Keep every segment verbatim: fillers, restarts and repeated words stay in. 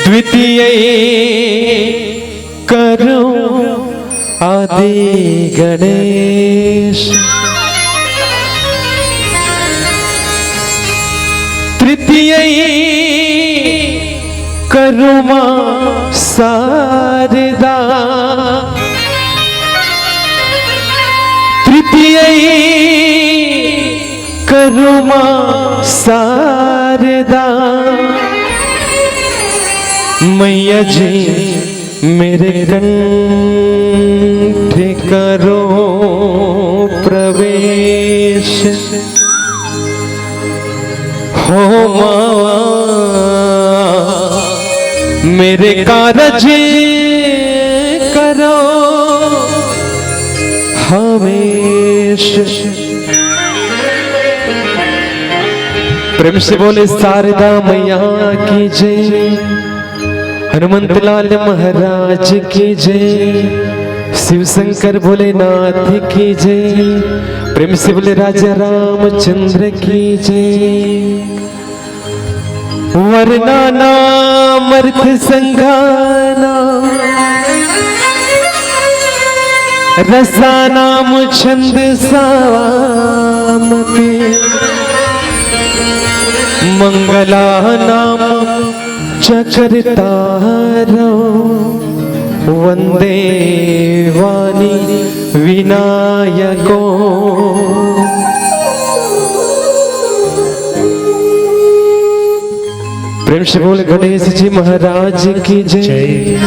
द्वितीय करो आदि गणेश। तृतीय करो माँ शारदा। तृतीय करो माँ शारदा। मैया जी मेरे कंठ करो प्रवेश। हो माँ मेरे कारज करो हमेश। प्रेम से बोले शारदा मैया की जय, हनुमंत लाल महाराज की जय, शिव शंकर भोलेनाथ की जय। प्रेम से बोले राजा रामचंद्र की जय। वर्णा नाम अर्थ संघाना, रसा नाम छंद सामपि, मंगला नाम चक्रतारो, वंदे वाणी विनायको। प्रेम से बोल गणेश जी महाराज की जय। जय।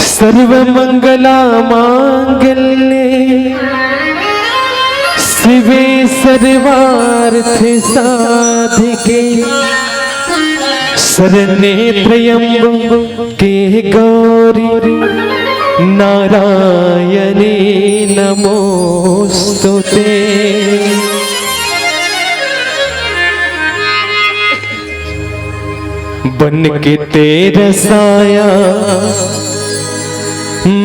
सर्व मंगला मांगल्ये शिवे सर्वार्थ साधिके, शरण्ये त्र्यंबके गौरी नारायणी नमोस्तुते। बन के तेरा साया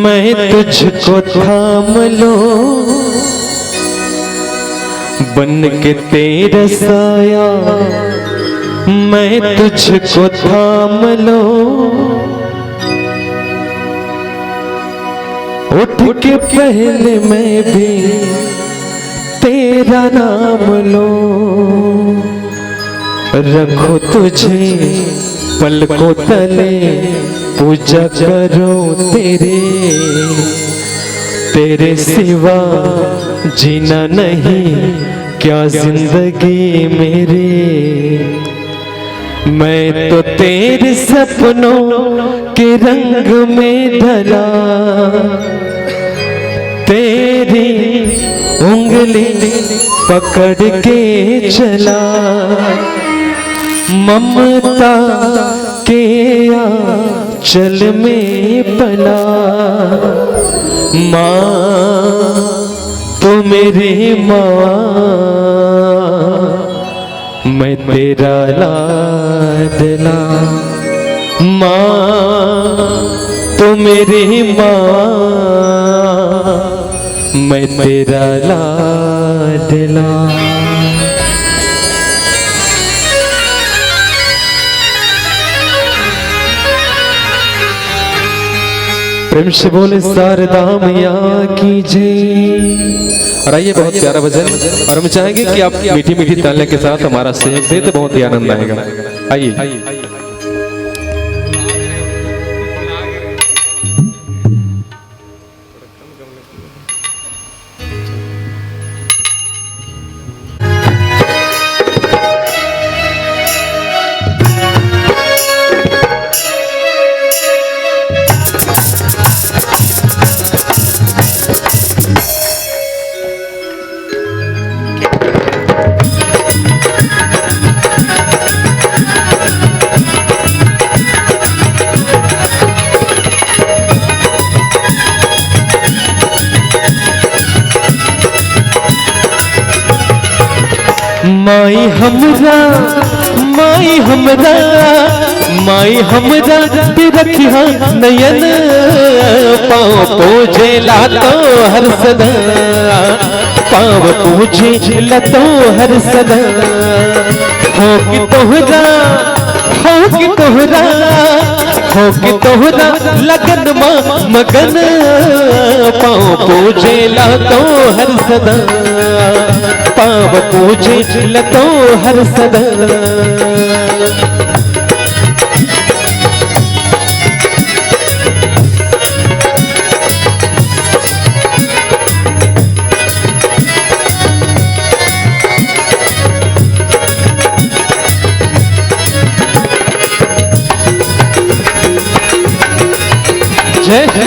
मैं तुझको थाम लूं, बन के तेरा साया मैं तुझको थाम लूं। उठ के पहले मैं भी तेरा नाम लूं, रखो तुझे पलकों तले, पूजा करो तेरे, तेरे सिवा जीना नहीं क्या जिंदगी मेरी। मैं तो तेरे सपनों के रंग में ढला, तेरी उंगली पकड़ के चला, ममता के आंचल में पला। माँ, तू मेरी माँ, मैं तेरा लाडला। माँ, तू मेरी माँ, मैं तेरा लाडला। प्रेम से बोले शारदा मैया की जय। और आइए, बहुत प्यारा भजन, और हम चाहेंगे कि आप मीठी मीठी तालियों के साथ हमारा सहयोग दें तो बहुत ही आनंद आएगा। आइए। माई हमरा माई हमरा, माई हमरा, तू रखिहा नयन, पाँव पूजे ला तोहर सदा, पाँव पूजे ला तोहर सदा। हो कि तोहरा, हो कि तोहरा, हो कि तोहरा लगन मा मगन, पाँव पूजे ला तोहर सदा, पाँव पूजे ला तोहर सदा। जय हो।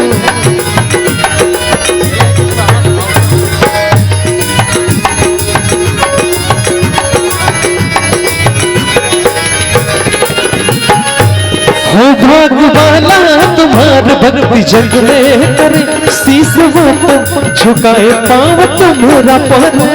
हो भाग वाला तुम्हार भक्ति जग में करे, शीश वो तो झुकाए पाँव तुम्हारा परे।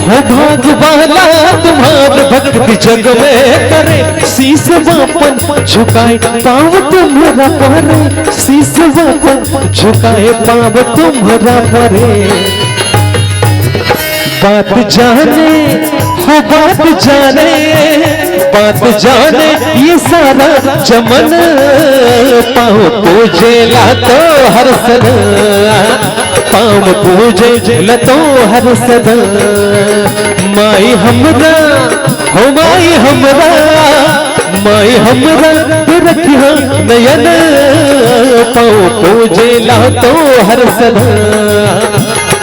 हो भाग वाला तुम्हार भक्ति जग में करे, शीश वो अपन झुकाए पाँव तुम्हारा परे, शीश वो अपन झुकाए पाँव तुम्हारा परे। बात जाने, हो बात जाने, बात जाने ये सारा चमन, पाँव पूजे ला तोहर सदा, पाँव पूजे ला तोहर सदा। माई हमरा, हो माई हमरा, माई हमरा, तू रखिहा नयन, पाँव पूजे ला तोहर सदा,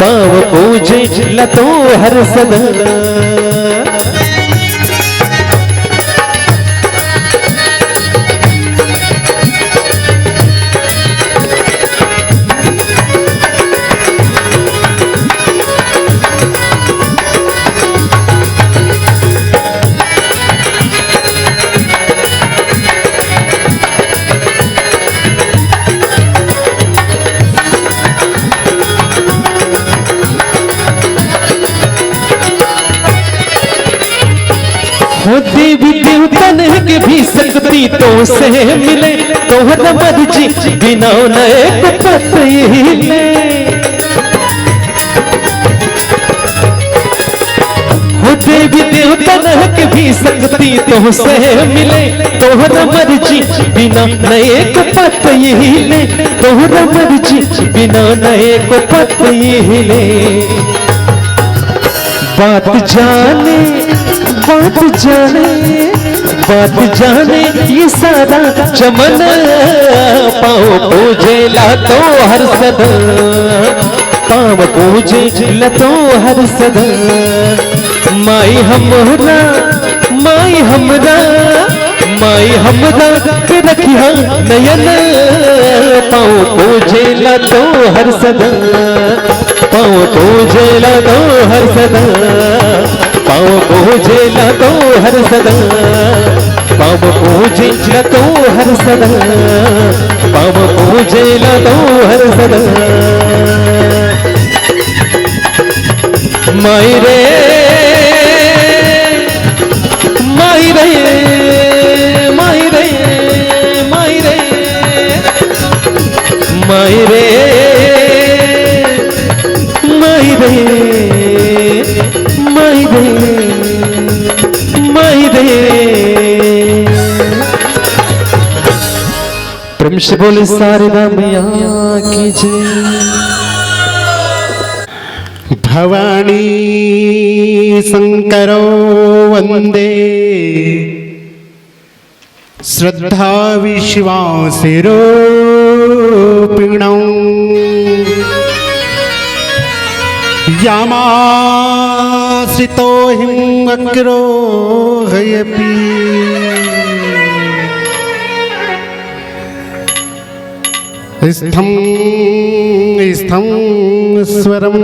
पाँव पूजे ला तोहर सदा। हो देवी देवतन के भी शक्ति तो से मिले, तोहर मर्जी बिना न एक पत हिले। हो देवी देवतन के भी शक्ति तो से मिले, तोहर मर्जी बिना न एक पत हिले, तोहर मर्जी बिना न एक पत हिले। बात जाने, बात जाने, बात जाने ये सारा चमन, पाँव पूजे ला तोहर सदा, पाँव पूजे ला तोहर सदा। माई हमरा, माई हमरा, माई हमरा, के रखिहा नयन, पाँव पूजे ला तोहर सदा, पाँव पूजे ला तोहर सदा, पाँव पूजे ला तोहर सदा, पाँव पूजे ला तोहर सदा, पाँव पूजे ला तोहर सदा। माई रे, माई रे, माई रे, माई रे, माई रे, माई रे, माई रे, माई रे। प्रेम से बोले शारदा मैया की जय। भवानी शंकरो वंदे श्रद्धा विश्वास रूपिणौ। यामाश्रितो हिम वक्रो हयपि स्थं स्थं स्वरम्।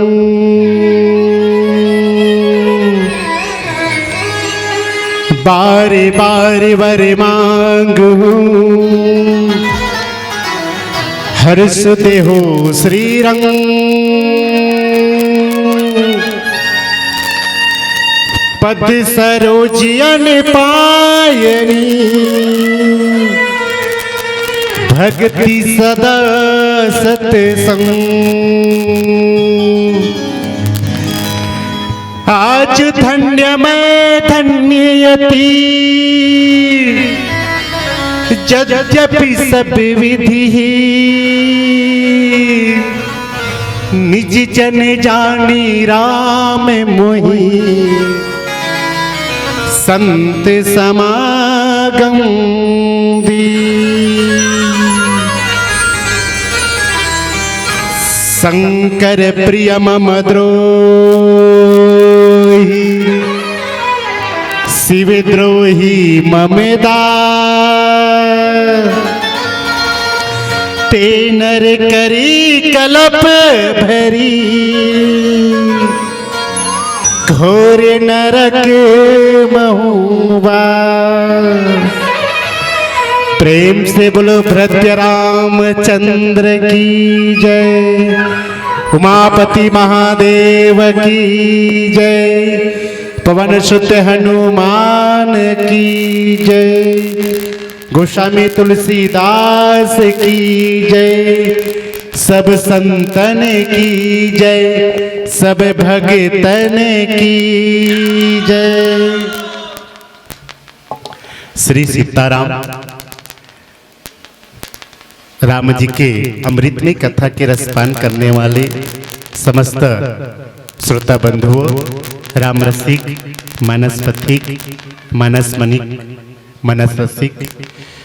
बारि बारि वर मांगहु हर्ष देहु श्रीरंग। पद सरोज अन पायनी, भक्ति सदा सतसंग। आज धन्य मैं धन्य अति, यद्यपि सब विधि ही, निज जन जानी राम मोहि संत समागम दी। शंकर प्रिय मम द्रोही, शिव द्रोही मम दास। ते नर करी कलप भरी, घोर नरक महुआ। प्रेम से बोलो भृत्य रामचंद्र की जय, उमापति महादेव की जय, पवन सुत हनुमान की जय, गोस्वामी तुलसीदास की जय, सब संतन की जय, सब भगतन की जय। श्री सीताराम राम जी के अमृतमय कथा के रसपान करने वाले समस्त श्रोता बंधुओं, राम रसिक, मानस पथिक, मानस मणिक, मानस रसिक,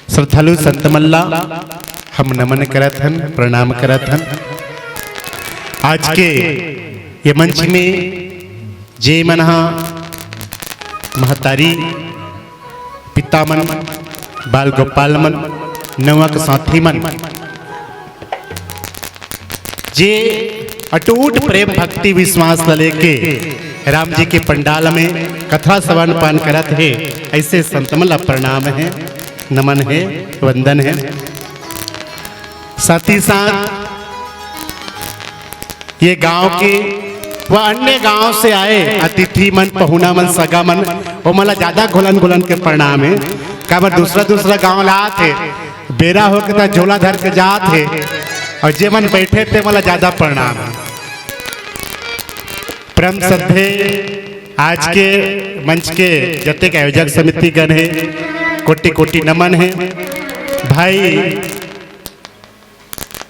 श्रद्धालु संत मन ला हम नमन करत हन, प्रणाम करत हन। आज के ये मंच में जे मन ह महतारी, पिता मन, बाल गोपाल मन, नवा के साथी मन, जे अटूट प्रेम भक्ति विश्वास ल लेके राम जी के पंडाल में कथा श्रवण पान करत हे, ऐसे संत मन ला प्रणाम हे, नमन हे, वंदन हे। साथ ही साथ ये गांव के व अन्य गांव से आए अतिथि मन, पहुना मन, सगा मन, वो मन ला ज्यादा घुलन घुलन के प्रणाम हे। काबर दूसरा दूसरा गांव ला आत हे, बेरा होके त झोला धर के जात हे, और जे मन बैठे ते मन ला ज्यादा प्रणाम हे। परम श्रद्धे आज के मंच के जतेक आयोजक समिति गण हे, कोटि कोटि नमन हे। भाई,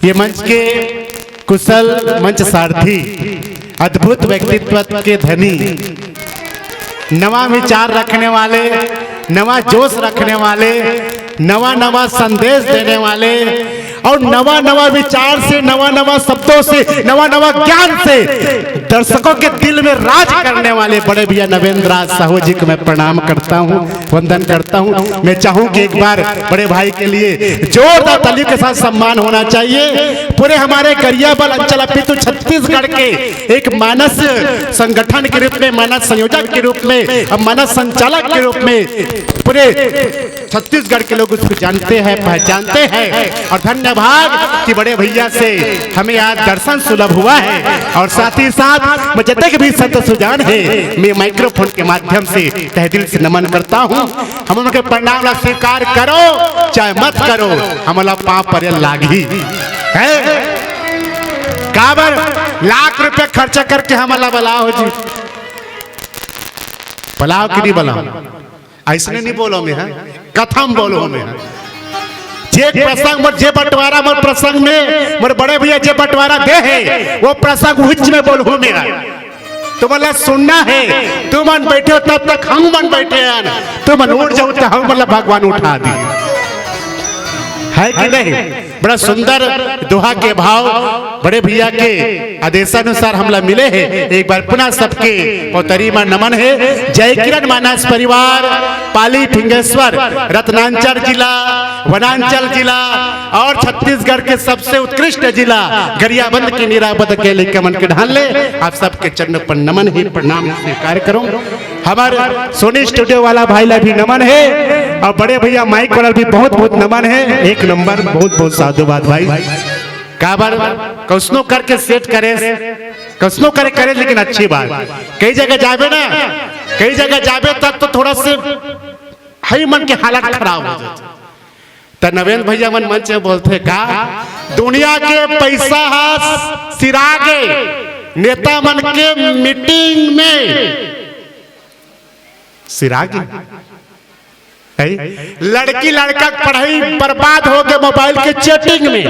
ये मंच के कुशल मंच सारथी, अद्भुत व्यक्तित्व के धनी, नवा विचार रखने वाले, नवा जोश रखने वाले, नवा नवा संदेश देने वाले और नवा नवा विचार से, नवा नवा शब्दों से, नवा नवा ज्ञान से दर्शकों के दिल में राज करने वाले बड़े भैया नवेंद्र राज साहू जी को मैं प्रणाम करता हूँ, वंदन करता हूँ। मैं चाहूँ कि एक बार बड़े भाई के लिए जोरदार तालियों के साथ सम्मान होना चाहिए। पूरे हमारे गरियाबंद अंचल अपितु छत्तीसगढ़ के एक मानस संगठन के रूप में, मानस संयोजक के रूप में, अब मानस संचालक के रूप में पूरे छत्तीसगढ़ के लोग उसको जानते हैं, पहचानते हैं। और धन्यवाद कि बड़े भैया से हमें आज दर्शन सुलभ हुआ है। और साथ ही साथ मैं जतेक भी संत सुजान हे, मैं माइक्रोफोन के माध्यम से तहे दिल से नमन करता हूँ। हम उनके प्रणाम ला स्वीकार करो चाहे मत करो, हमला पाँव परे लागही। है काबर लाख रुपया खर्चा करके हमला बलाव हो जी, बलाव कि नहीं बलाव? अइसने नहीं बोलो में है, कथम बोलो में है। जे प्रसंग मोर, जे बंटवारा मोर प्रसंग में मोर बड़े भैया जे बंटवारा दे हे, वो प्रसंग उच्च में बोलहूँ में है। तुमन ला सुनना हे, तुमन बैठे हो तब तक हम मन बैठे हन, तुमन उठ जाहू त हम मन ला भगवान उठा दी। है कि नहीं? बड़ा सुंदर दोहा के भाव बड़े भैया के आदेशानुसार हमला मिले हे। एक बार पुनः सबके पौतरी मा नमन हे। जय किरण मानस परिवार, पाली फिंगेश्वर, रत्नांचल जिला, वनांचल जिला और छत्तीसगढ़ के सबसे उत्कृष्ट जिला गरियाबंद के निरापद के लेके मन के ढाल ले। आप सबके चरण पर नमन हे, प्रणाम स्वीकार करो। हमार सोनी स्टूडियो वाला भाई ला भी नमन हे और बड़े भैया माइक वाला भी बहुत बहुत नमन हे। एक नंबर, बहुत बहुत साधुवाद भाई। काबर कौसनो करके सेट करे, कौसनो करे करे, लेकिन अच्छी बात। कई जगह जाबे ना, कई जगह जाबे तब तो थोड़ा से हई मन के हालत खराब हो जाथे। त नवेंद्र भैया मन मंच में बोलथे का, दुनिया के पैसा ह सिरा गे नेता मन के मीटिंग में, सिरा गे। है? लड़की लड़का के पढ़ाई बर्बाद हो गे मोबाइल के चैटिंग में।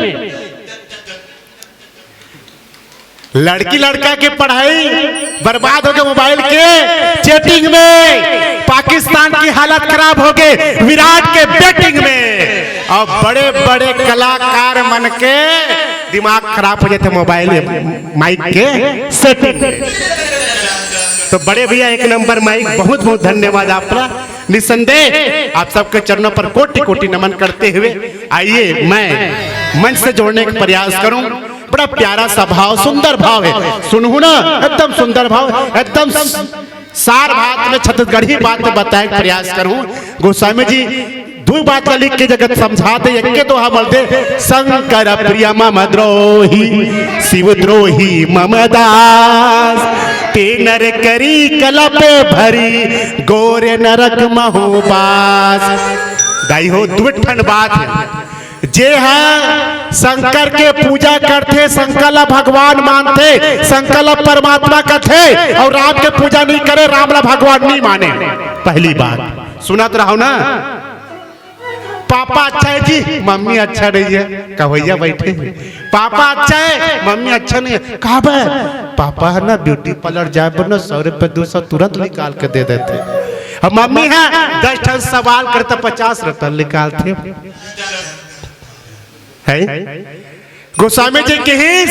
लड़की लड़का के पढ़ाई बर्बाद हो गे मोबाइल के चैटिंग में। पाकिस्तान की हालत खराब हो गे विराट के बैटिंग में। और बड़े बड़े कलाकार मन के दिमाग खराब हो जाथे मोबाइल माइक के सेटिंग में। तो बड़े भैया, एक नंबर माइक, बहुत बहुत धन्यवाद आपका। निसंदेह आप सबके चरणों पर कोटि कोटि नमन करते हुए, आइए मैं मंच से जोड़ने का प्रयास करूं। बड़ा प्यारा सा भाव, सुंदर भाव है, सुनहु ना, एकदम सुंदर भाव, एकदम स-, सार बात में छत्तीसगढ़ी बात में बताए के प्रयास करूं। गोस्वामी जी दू बात ला लिख के जगत समझा दे, एक के दोहा बोल दे, शंकर प्रिय मम द्रोही, शिव द्रोही मम दास, ते नर करी कलप भरी, गोरे नरक महो बास। दाई हो, दू ठन बात है। जे ह शंकर के पूजा करथे, शंकर ला भगवान मानथे, शंकर ला परमात्मा कथे, और राम के पूजा नहीं करे, राम ला भगवान नहीं माने। पहली बात सुनत रहो ना, पापा अच्छा है जी, मम्मी अच्छा नहीं है, कवैया बैठे हैं। पापा अच्छा है, मम्मी अच्छा नहीं है। काबर? पापा है ना, ब्यूटी पार्लर जाए बर ना सौ रुपये दो सौ तुरंत निकाल के दे देथे। अब मम्मी है, दस ठन सवाल करता, पचास रुपये निकालथे। है? गोस्वामी जी कहिस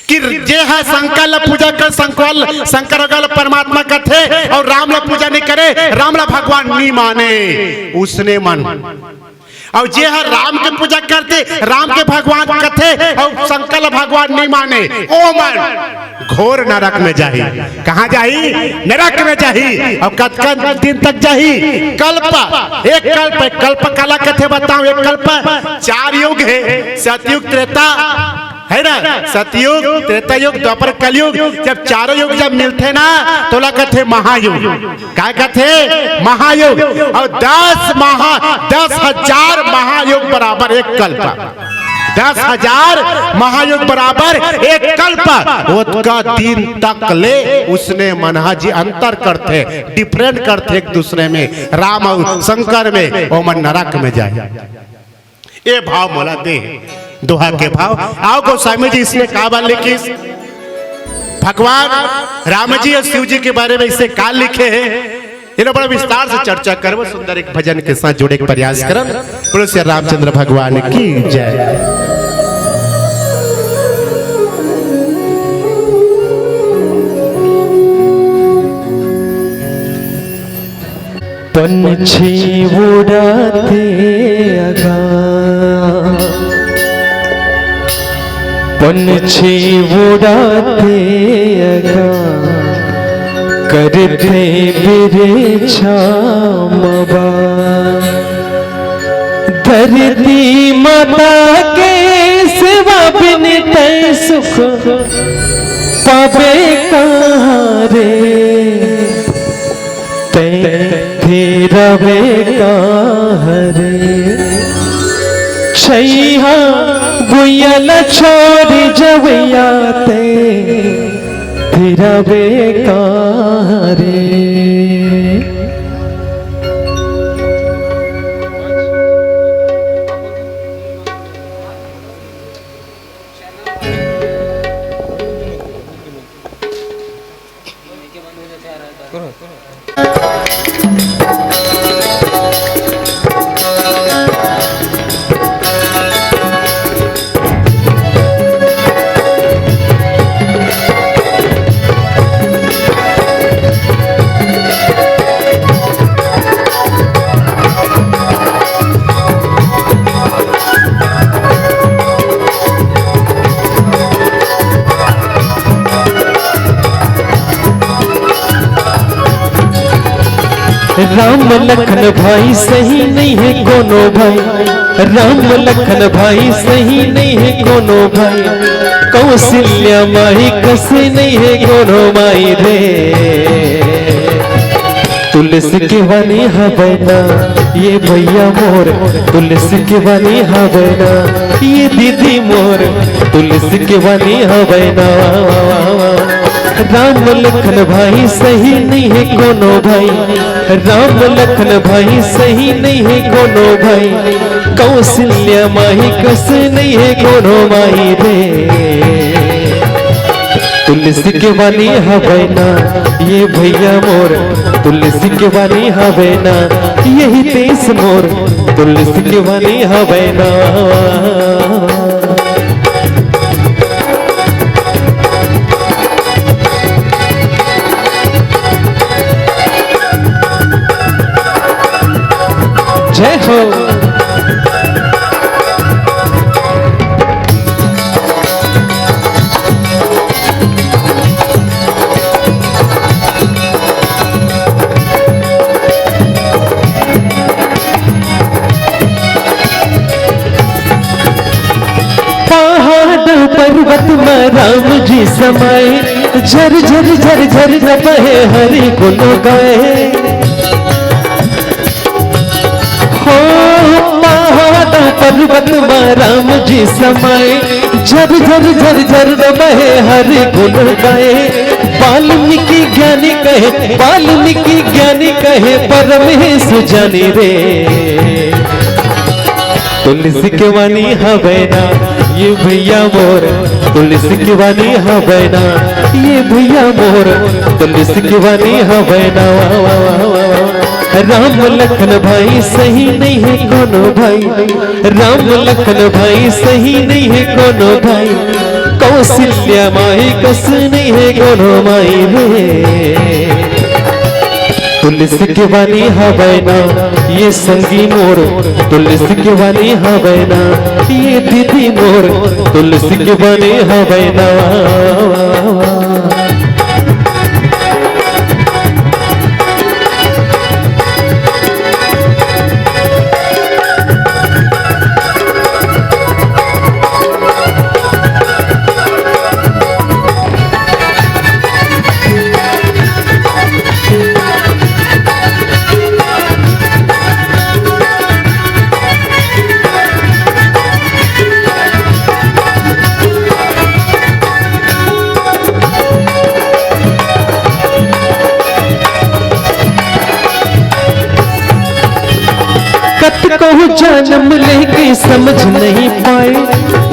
कि जे ह शंकर ल पूजा कर, शंकर, शंकर ओकर ल परमात्मा कथे, और राम ल पूजा नहीं करे, राम ल भगवान नहीं माने, उसने मन। और जे ह राम के पूजा करथे, राम के भगवान कथे, और शंकर ल भगवान नहीं माने, ओ मन घोर नरक में जाही। कहाँ जाही? नरक में जाही। और कतका दिन तक जाही? कल्प, एक कल्प, कल्प काला कथे बताओ, एक कल्प चार युग है, सतयुग, त्रेता, है ना, सतयुग, त्रेता युग, द्वापर, कलयुग। जब चारों युग जब मिलथे ना, तोला कथे महायुग। का कथे? महायुग। और दस महा, दस हजार महायुग बराबर एक कल्प। दस हजार महायुग बराबर एक कल्प। ओतका दिन तक ले उसने मन ह जी अंतर करथे, डिफरेंट करथे एक दूसरे में, राम और शंकर में, ओमन नरक में जाए। ए भाव मोला दे, दोहा के भाव। आओ गोस्वामी जी इसने का बात लिखिस, भगवान राम जी और शिव जी के बारे में इसे का लिखे हैं, ये लोग बड़ा विस्तार से चर्चा करबो, सुंदर एक भजन के साथ जुड़े के प्रयास करब। बोलो श्री रामचंद्र भगवान की जय। पंछी उड़ाथे अगा, पंछी उड़ाथे अगा, करथे बिरेछा मवा। धरती माता के सेवा बिन तै सुख पाबे कहाँ रे, तै फिरबे कहाँ रे। छइहा भुइयां ल छोड़ जवइया तै फिरबे कहाँ रे। राम लखन भाई सही नहीं है कोनो भाई, राम लखन भाई सही नहीं है कोनो भाई, कौशल्या माई कसे नहीं है कोनो माई रे। तुलसी के बानी हवय ना ये भैया मोर, तुलसी के बानी हवय ना ये दीदी मोर, तुलसी के बानी हवय ना। राम लखन भाई सही नहीं है कोनो भाई, राम लखन भाई सही नहीं है कोनो भाई, कौशल्या माही कस नहीं है कोनो माई रे। तुलसी के बानी हवय ना ये भैया मोर, तुलसी के बानी हवय ना यही देश मोर, तुलसी के बानी हवय ना। जय हो। पहाड़ पर्वत म राम जी समाए, झर झर झर झर न बहे हरि गुण गाए। हो पहाड़ पर्वत म राम जी समाए, झर झर झर झर न बहे हरि गुण गाए। वाल्मीकि ज्ञानी कहे, वाल्मीकि ज्ञानी कहे, परमेश जानी रे। तुलसी के बानी हवय ना ये भैया मोर, तुलसी के बानी हवय ना ये भैया मोर, तुलसी के बानी हवय ना। राम लखन भाई सही नहीं है कोनो भाई, राम लखन भाई सही नहीं है कोनो भाई, कौशल्या माई कस नहीं है कोनो माई रे। तुलसी के बानी हवय ना ये संगी मोर, तुलसी के बानी हवय ना ये दीदी मोर, तुलसी के बानी हवय ना। कतको जनम लेके समझ नहीं पाए,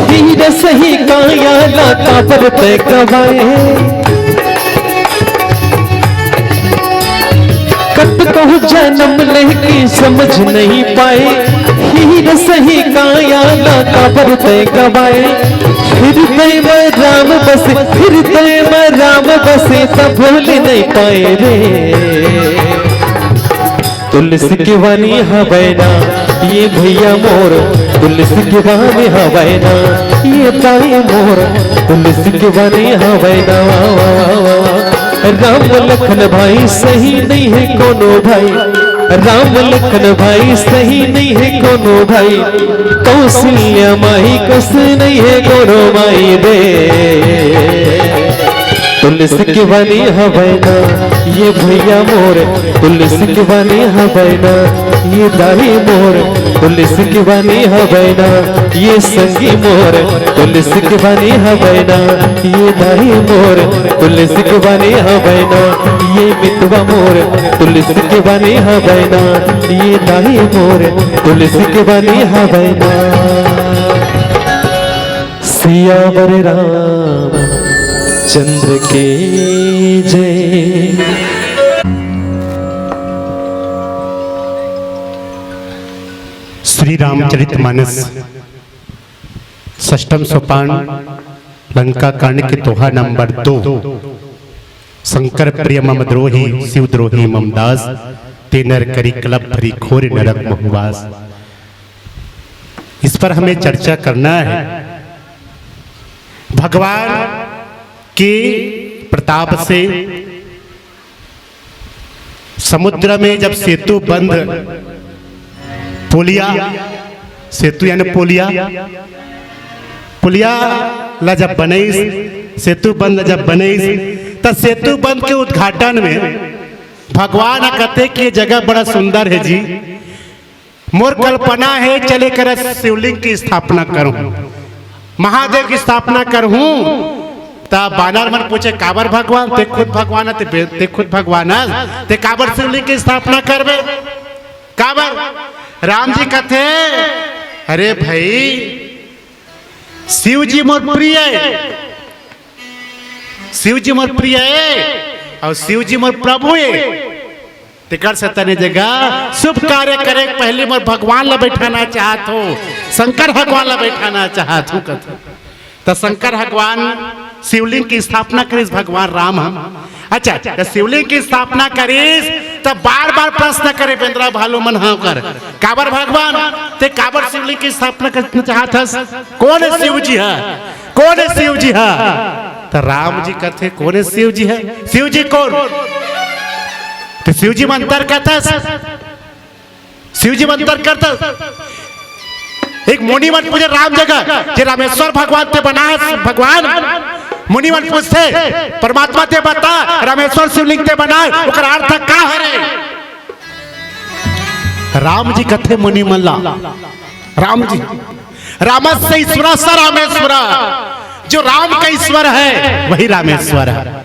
हीरा सही काया ला काबर तै गवाए। कतको जनम लेके समझ नहीं पाए, हीरा सही काया ला काबर तै गवाए। हृदय में राम बसे, हृदय में राम बसे, त भूल नहीं पाए रे। तुलसी के बानी हवय ना ये भैया मोर, तुलसी के बानी हवय ना ये दाई मोर, तुलसी के बानी हवय ना। राम लखन भाई सही नहीं है कोनो भाई, राम लखन भाई सही नहीं है कोनो भाई, कौशल्या माई कस नहीं है कोनो माई रे। तुलसी के बानी हवय ना ये भैया मोर, तुलसी के बानी हवय ना ये दाई मोर, तुलसी के बानी हवय ना ये संगी मोर, तुलसी के बानी हवय ना ये दाई मोर, तुलसी के बानी हवय ना ये मितवा मोर, तुलसी के बानी हवय ना ये दाई मोर, तुलसी के बानी हवय ना। सियावर रामचंद्र के जय। श्री रामचरित मानस षष्ठम सोपान लंका कांड के दोहा नंबर दो। शंकर प्रिय मम द्रोही, शिव द्रोही मम दास, ते नर करी कलप भरी घोर नरक महु बास। इस पर हमें चर्चा करना है। भगवान के प्रताप से समुद्र में जब सेतु बंध, पुलिया, सेतु यानी पुलिया, पुलिया ला जब बनइस, सेतु बंध ला जब बनइस, त सेतु बंध के उद्घाटन में भगवान ह कथे कि ये जगह बड़ा सुंदर हे जी, मोर कल्पना हे, चले कर शिवलिंग की स्थापना करूं, महादेव की स्थापना करूं। तब बानर मन पूछे, "काबर भगवान? ते खुद भगवान हे, ते बे-, ते खुद भगवान हे, ते काबर शिवलिंग की स्थापना करबे? काबर?" राम जी कथे, "अरे भाई, शिव जी मोर प्रिय हे, शिव जी मोर प्रिय हे, अउ शिव जी मोर प्रभु हे। तेकर से तने जगह शुभ कार्य करे के पहिली मोर भगवान ला बैठाना चाहत हों, शंकर भगवान ला बैठाना चाहत हों," कथे। त शंकर भगवान शिवलिंग की स्थापना करिस भगवान राम ह। अच्छा, त शिवलिंग की स्थापना करिस, त बार-बार प्रश्न करे बेंदरा भालू मन ह ओकर, "काबर भगवान? ते काबर शिवलिंग की स्थापना करना चाहत हस? कोन हे शिव जी ह? कोन हे शिव जी ह?" त राम जी कथे, "कोन हे शिव जी ह? शिव जी कोन?" त शिव जी मंतर कथस, शिव जी मंतर करथस। एक मुनि मन पूछे राम जगह, जे रामेश्वर भगवान ते बनास भगवान, मुनि मन पूछथे, "परमात्मा ते बता, रामेश्वर शिवलिंग ते बनाए, ओकर अर्थ का हरे?" राम जी कथे मुनि मन ला, राम जी, "रामस्य ईश्वरः स रामेश्वर।" जो राम का ईश्वर है, वही रामेश्वर है।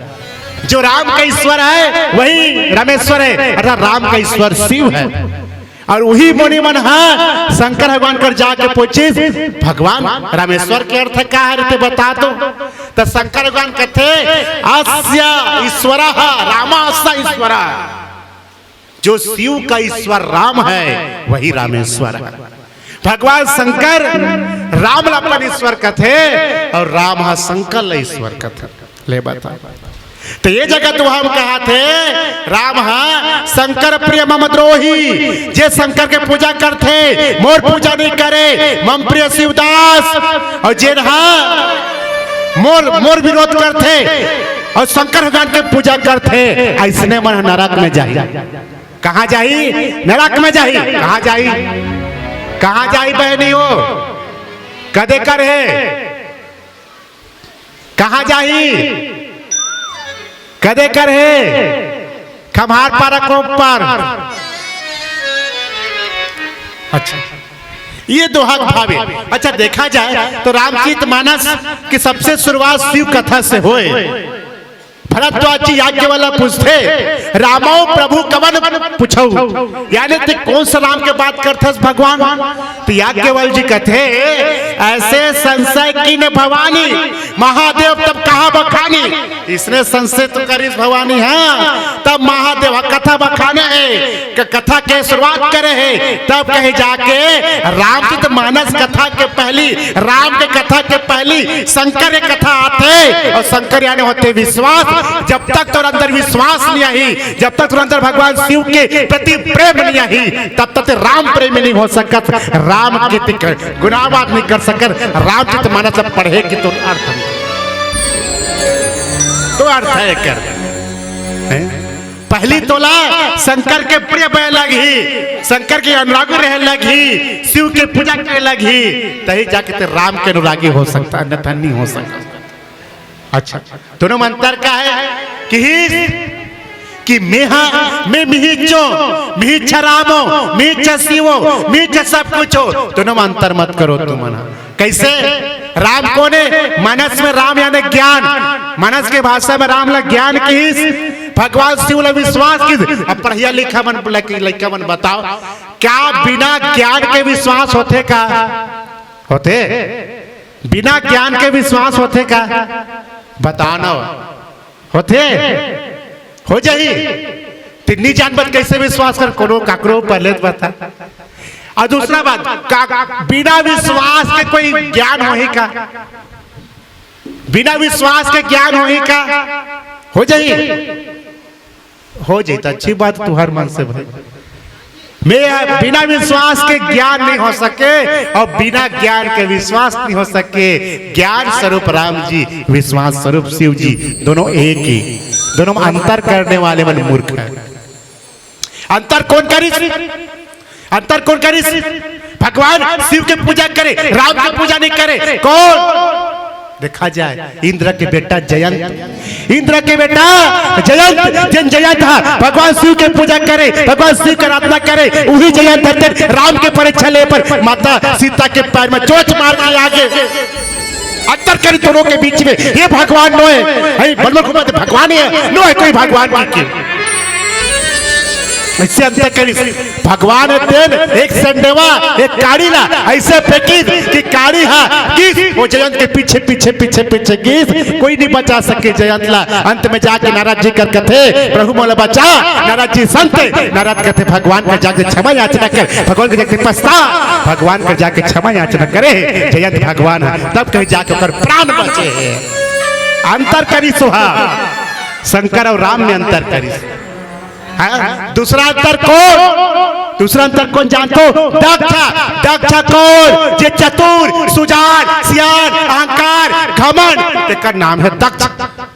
जो राम का ईश्वर है, वही रामेश्वर है, अर्थात राम का ईश्वर शिव है। अउ उही मुनि मन ह शंकर भगवान कर जाके पूछिस, "भगवान, रामेश्वर के अर्थ का हरे, ते बता तो।" त शंकर भगवान कथे, "अस्य ईश्वरः रामः स ईश्वरः।" जो शिव का ईश्वर राम है, वही रामेश्वर है। भगवान शंकर राम ला अपन ईश्वर कथे अउ राम ह शंकर ला ईश्वर कथे। ले बता, त ये जगह तो हम कहत हे, "राम ह शंकर प्रिय मम द्रोही।" जे शंकर के पूजा करथे, मोर पूजा नहीं करे, मम प्रिय शिवदास, अउ जेन ह मोर, मोर विरोध करथे अउ शंकर भगवान के पूजा करथे, अइसने मन ह नरक में जाही। कहाँ जाही? नरक में जाही। कहाँ जाही? कहाँ जाही बहनी हो? कदे कर हे? कहाँ जाही? कदे कर हे? खम्हार पारा कोप पर। अच्छा, ये दोहा के भाव हे। अच्छा, देखा जाए तो रामचरित मानस की सबसे शुरुआत शिव कथा से होय। भरद्वाज जी याज्ञवल्क्य पूछथे, "रामौ प्रभु कवन पुछौ?" यानी ते कोन सा राम के बात करथस भगवान? त याज्ञवल्क्य जी कथे, "ऐसे संशय कीन्ह भवानी, महादेव तब कहा बखानी।" अइसने संशय तो करिस भवानी ह, तब महादेव ह कथा बखाने हे, क-, कथा के शुरुआत करे हे, तब कहे जाके रामचरित मानस कथा के पहिली, राम के कथा के पहिली शंकर के कथा आथे, अउ शंकर यानी होथे विश्वास। जब तक तोर अंदर विश्वास नहीं आही, जब तक तोर अंदर भगवान शिव के प्रति प्रेम नहीं आही, तब तक राम प्रेम नहीं हो सकत, राम के तिक-, गुनाहवाद नहीं कर सकत। रामचरित मानस ला पढ़े के तो अर्थ नहीं, तो अर्थ हे एकर, हैं? पहिली तोला शंकर के प्रिय बने लगही, शंकर के अनुरागी रहे लगही, शिव के पूजा करे लगही, तही जाके ते राम के अनुरागी हो सकत, अन्यथा नहीं हो सकत। अच्छा, दोनों में अंतर का हे? कि ही, कि मेहा, मैं मिहिचो, मिहिच रामो, मिहिच शिवो, मिहिच सब कुछो। दोनों में अंतर मत करो तुमन। कइसे? राम कोन हे? मानस में राम यानी ज्ञान, मानस के भाषा में राम ला ज्ञान किहिस, भगवान शिव ला विश्वास किहिस। अब पढ़इया लिखा मन, लइका मन बताओ, क्या बिना ज्ञान के विश्वास होथे का? होथे? बिना ज्ञान के विश्वास होथे का? बता न। होथे? हो जाही? त नी जानबे त कइसे विश्वास कर कोनो काकरो, पहले तो बता। अउ दूसरा बात, का बिना विश्वास के कोई ज्ञान होही का? बिना विश्वास के ज्ञान होही का? हो जाही? हो जाही त अच्छी बात, तुंहर मन से भाई। मैं बिना विश्वास के ज्ञान नहीं हो सके अउ बिना ज्ञान के विश्वास नहीं हो सके। ज्ञान स्वरूप राम जी, विश्वास स्वरूप शिव जी, दोनों एक ही। दोनों में अंतर करने वाले मन मूर्ख हे। अंतर कोन करिस? अंतर कोन करिस? भगवान शिव के पूजा करे, राम के पूजा नहीं करे। कोन? देखा जाए, इंद्र के बेटा जयंत, इंद्र के बेटा जयंत, जेन जयंत हा भगवान शिव के पूजा करे, भगवान शिव के आराधना करे, उही जयंत हा तेन राम के परीक्षा ले बर माता सीता के पैर में चोंच मार के आगे अंतर करे दोनों के बीच में। ये भगवान नोहे, हे बलवल कुमार भगवान हे, नोहे कोई भगवान की के। अइसे अंतर करिस भगवान हे तेन एक संडेवा, एक काड़ी ला अइसे फेंकिस कि काड़ी हा गिस, वो जयंत के पीछे, पीछे, पीछे, पीछे गिस, कोई नहीं बचा सके जयंत ला। अंत में जाके नारद जी कर कथे, "प्रभु मोला बचा।" नारद जी संत, नारद कथे, "भगवान कर जाके क्षमा याचना कर, भगवान कर जाके पछता, भगवान कर जाके क्षमा याचना करे जयंत भगवान हा।" तब कहीं जाके ओकर प्राण बचे हे। अंतर करिस हा शंकर अउ राम में अंतर करिस। हाँ? दूसरा अंतर कौन? दूसरा अंतर कौन जानथो? दक्ष। दक्ष कौन? जे चतुर, सुजान, सियान, अहंकार, घमंड, तेकर नाम हे दक्ष।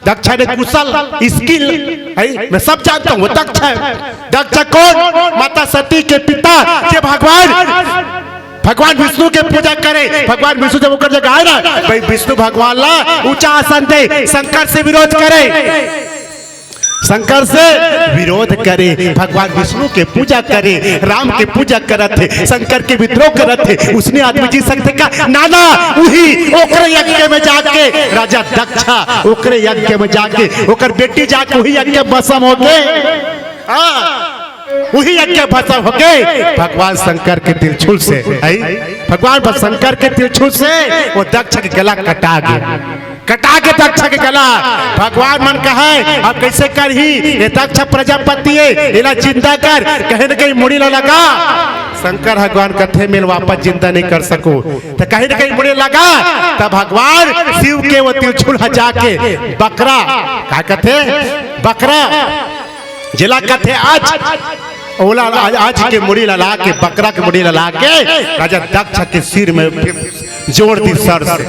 दक्ष हे कुशल, स्किल, हे, मैं सब जानता हूँ, वो दक्ष हे। दक्ष कौन? माता सती के पिता, जे भगवान, भगवान विष्णु के पूजा करे। भगवान विष्णु जब ओकर जगह आए ना, भाई विष्णु भगवान ला ऊंचा आसन दे, शंकर से विरोध करे, शंकर से विरोध करे, भगवान विष्णु के पूजा करे, राम के पूजा करत हे, शंकर के विद्रोह करत हे, उसने आदमी जीत सकथे का? ना, ना, उही ओकरे यज्ञ में जाके राजा दक्ष, ओकरे यज्ञ में जाके ओकर बेटी जाके उही यज्ञ में भस्म होगे। हाँ, उही यज्ञ में भस्म होगे, भगवान शंकर के त्रिशूल से, हे? भगवान शंकर के त्रिशूल से वो दक्ष के गला कटा गे। कटा गे दक्ष के गला। भगवान मन कहे, "अब कइसे करही? ये दक्ष प्रजापति हे, एला जिंदा कर।" कहीं न कहीं मुड़ी ला लगा। शंकर भगवान कथे, "मैं वापस जिंदा नहीं कर सकूं।" तो कहीं न कहीं मुड़ी लगा। तब भगवान शिव के वो त्रिशूल हा जाके बकरा, का कथे? बकरा, जेला कथे आज, ओला आज, आज के मुड़ी ला लाके, बकरा के मुड़ी ला लाके राजा दक्ष के सिर में जोड़ दिस सर से।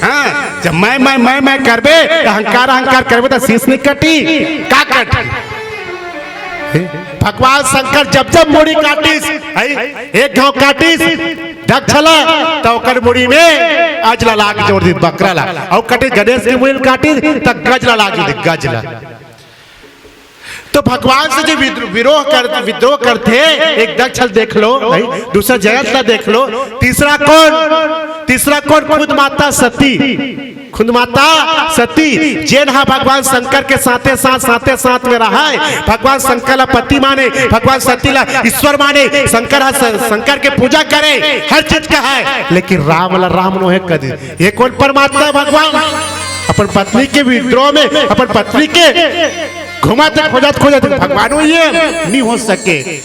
हाँ, जब मैं, मैं, मैं, मैं करबे, तो अहंकार, अहंकार करबे, तो शीश नहीं कटी, का कटी? भगवान शंकर जब, जब मुड़ी काटिस, हे, एक घाव काटिस दक्ष ला, तो ओकर मुड़ी में अज ला लाके जोड़ दिस, बकरा ला। अउ कटिस गणेश के मुड़ी ला काटिस, तो गज ला लाके जोड़ दिस, गज ला। तो भगवान से जो विद्रो-, विरोह कर, विद्रोह करथे, एक दक्ष ल देख लो, भाई, दूसरा जयंत ला देख लो, तीसरा कौन? तीसरा कौन? खुद माता सती, खुद माता सती, जेन हा भगवान शंकर के साथे साथ, साथे साथ में रहा है, भगवान शंकर ला पति माने, भगवान सती ला ईश्वर माने, शंकर हा स-, शंकर के पूजा करे, हर चीज का है, लेकिन राम ला राम नोहे कदी। ये कौन परमात्मा है? भगवान अपन पत्नी के विद्रोह में, अपन पत्नी के घुमाते खोजत खोजत भगवान होइए, नहीं हो सके।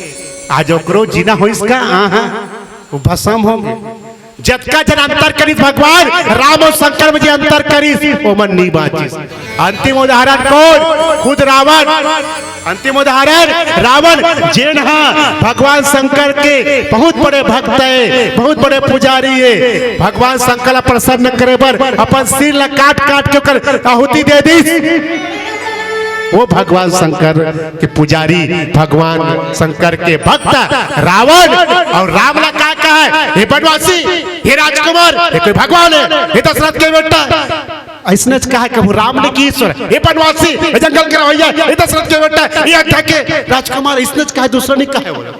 आज ओकरो जीना होइस का? हाँ, हाँ, वो भस्म हो गए। जतका जन अंतर करिस भगवान, राम अउ शंकर में जे अंतर करिस, ओमन नहीं बाचिस। अंतिम उदाहरण कौन? खुद रावण। अंतिम उदाहरण रावण, जेन हा भगवान शंकर के बहुत बड़े भक्त हे, बहुत बड़े पुजारी हे। भगवान शंकर ला प्रसन्न करे बर अपन सिर ला काट काट के ओकर आहुति दे दिस। वो भगवान शंकर के पुजारी, भगवान शंकर के भक्त रावण, अउ राम ला का कहा है, "हे बनवासी, हे राजकुमार, ये कोई भगवान है, हे दशरथ के बेटा।" अइसने च कहा कहूँ राम ने कि ईश्वर, "हे बनवासी, हे जंगल के रहइया, हे दशरथ के बेटा, हे अयोध्या के राजकुमार।" अइसने च कहा, दूसरा नहीं कहा बोला।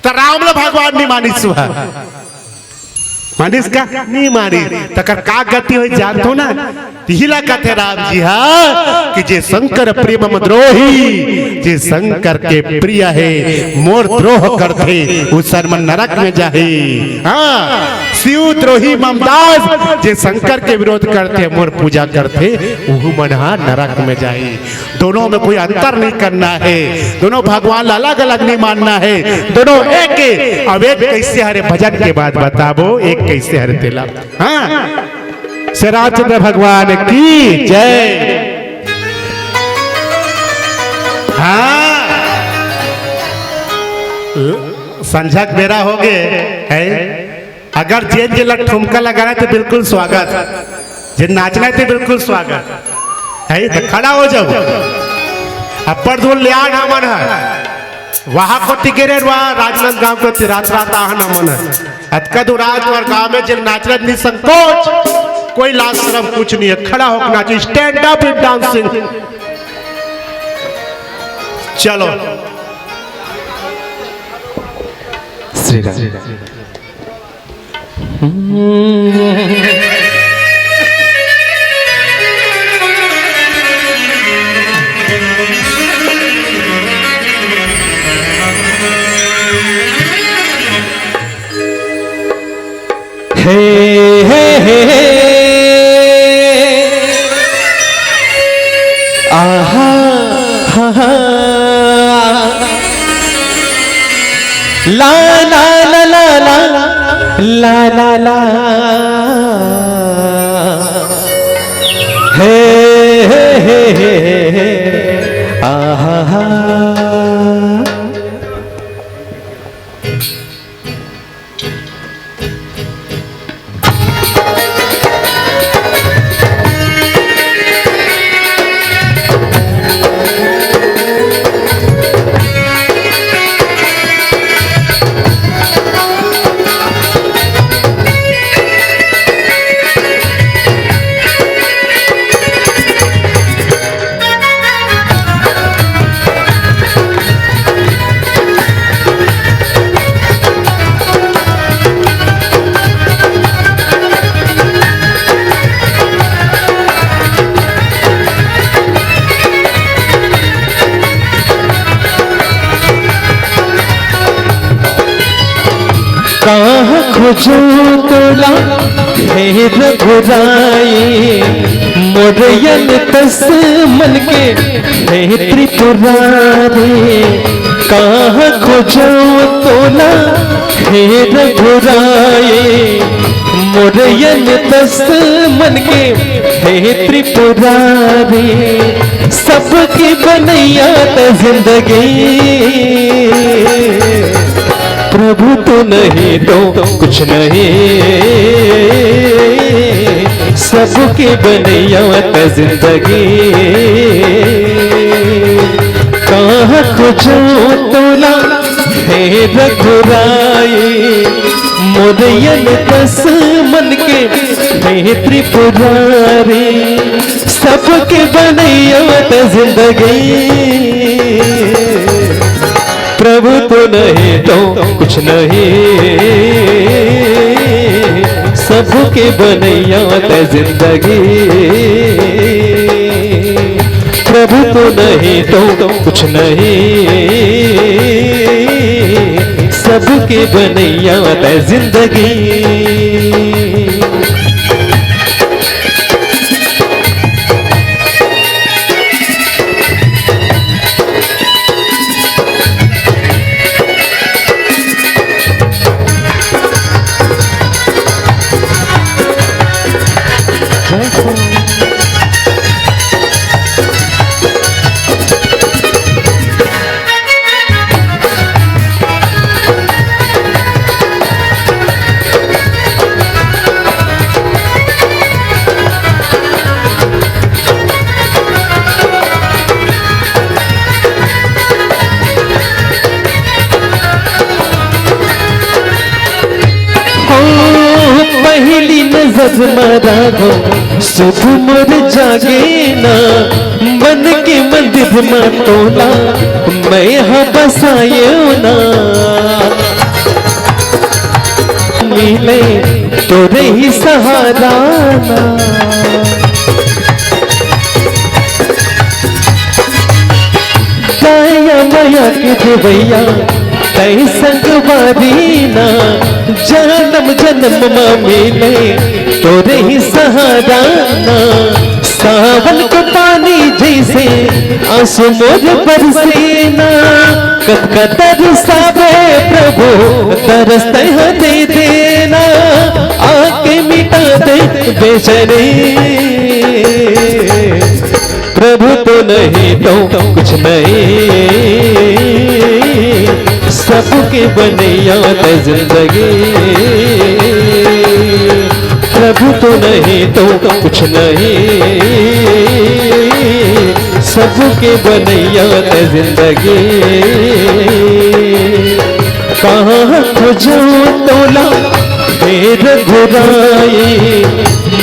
तो राम ला भगवान नहीं मानिस हुआ। मानिस का? नहीं मानिस। तकर का गति होई जानथो ना? तिही ला कथे राम जी हा कि जे शंकर प्रिय मम द्रोही, जे शंकर के प्रिय हे, मोर द्रोह करथे, उसन मन नरक में जाही। हाँ, शिव द्रोही मम दास, जे शंकर के विरोध करथे, मोर पूजा करथे, उहू मन हा नरक में जाही। दोनों में कोई अंतर नहीं करना है, दोनों भगवान ला अलग-अलग नहीं मानना है, दोनों एक है। अब एक कइसे हरे, भजन के बाद बताबो, एक कइसे हरे तेला। हाँ, श्री रामचंद्र भगवान की जय। हाँ, संझा के बेरा होगे है। अगर जेन जेला ठुमका लगाना है तो बिल्कुल स्वागत, जेन नाचना है तो बिल्कुल स्वागत है, तो खड़ा हो जाओ। अब्बड़ दूर ले आन हमन ह, वहाँ कोती गे रेन, वहाँ राजनांदगांव कोती रात रात आहन हमन ह। अतका दूर आज तोर गाँव में जेन नाचना निसंकोच, कोई लाज शरम कुछ नहीं है, खड़ा होकर नाचो, stand up dancing। चलो। श्री राम। हे, हे, हे, हे। आहा, हा, हा। ला, ला, ला, ला, ला। ला, ला, ला। हे, हे, हे, हे, हे। आहा, हा। कहाँ खोजों तोला हे रघुराई, मोर यन तस मन के हे त्रिपुरारी। कहाँ खोजों तोला हे रघुराई, मोर यन तस मन के हे त्रिपुरारी। सबके बनैया त जिंदगी, प्रभु तू नहीं तो कुछ नहीं। सबके बनैया त जिंदगी, कहाँ खोजों तोला हे रघुराई, मोर यन तस मन के हे त्रिपुरारी। सबके बनैया त जिंदगी, प्रभु तू नहीं तो कुछ नहीं। सबके बनैया त जिंदगी, प्रभु तू नहीं तो कुछ नहीं। सबके बनैया त जिंदगी। हो, पहली नजर मा राघव सुध मोर जागे ना, मन के मंदिर मा तोला मैं हा बसायो ना। मिले तोरे ही सहारा ना। दया मया के देवैया, तै संगवारी ना, जनम जनम मा मिले तोरे ही सहारा ना। सावन को पानी जैसे आंसू मोर बरसे ना। कतका तरसावे प्रभु, तरस तै हा दे देना, आके मिटा दे बेचैनी। प्रभु तू नहीं तो कुछ नहीं, सबके बनैया त जिंदगी। प्रभु तू नहीं तो कुछ नहीं, सबके बनैया त जिंदगी। कहाँ खोजों तोला हे रघुराई,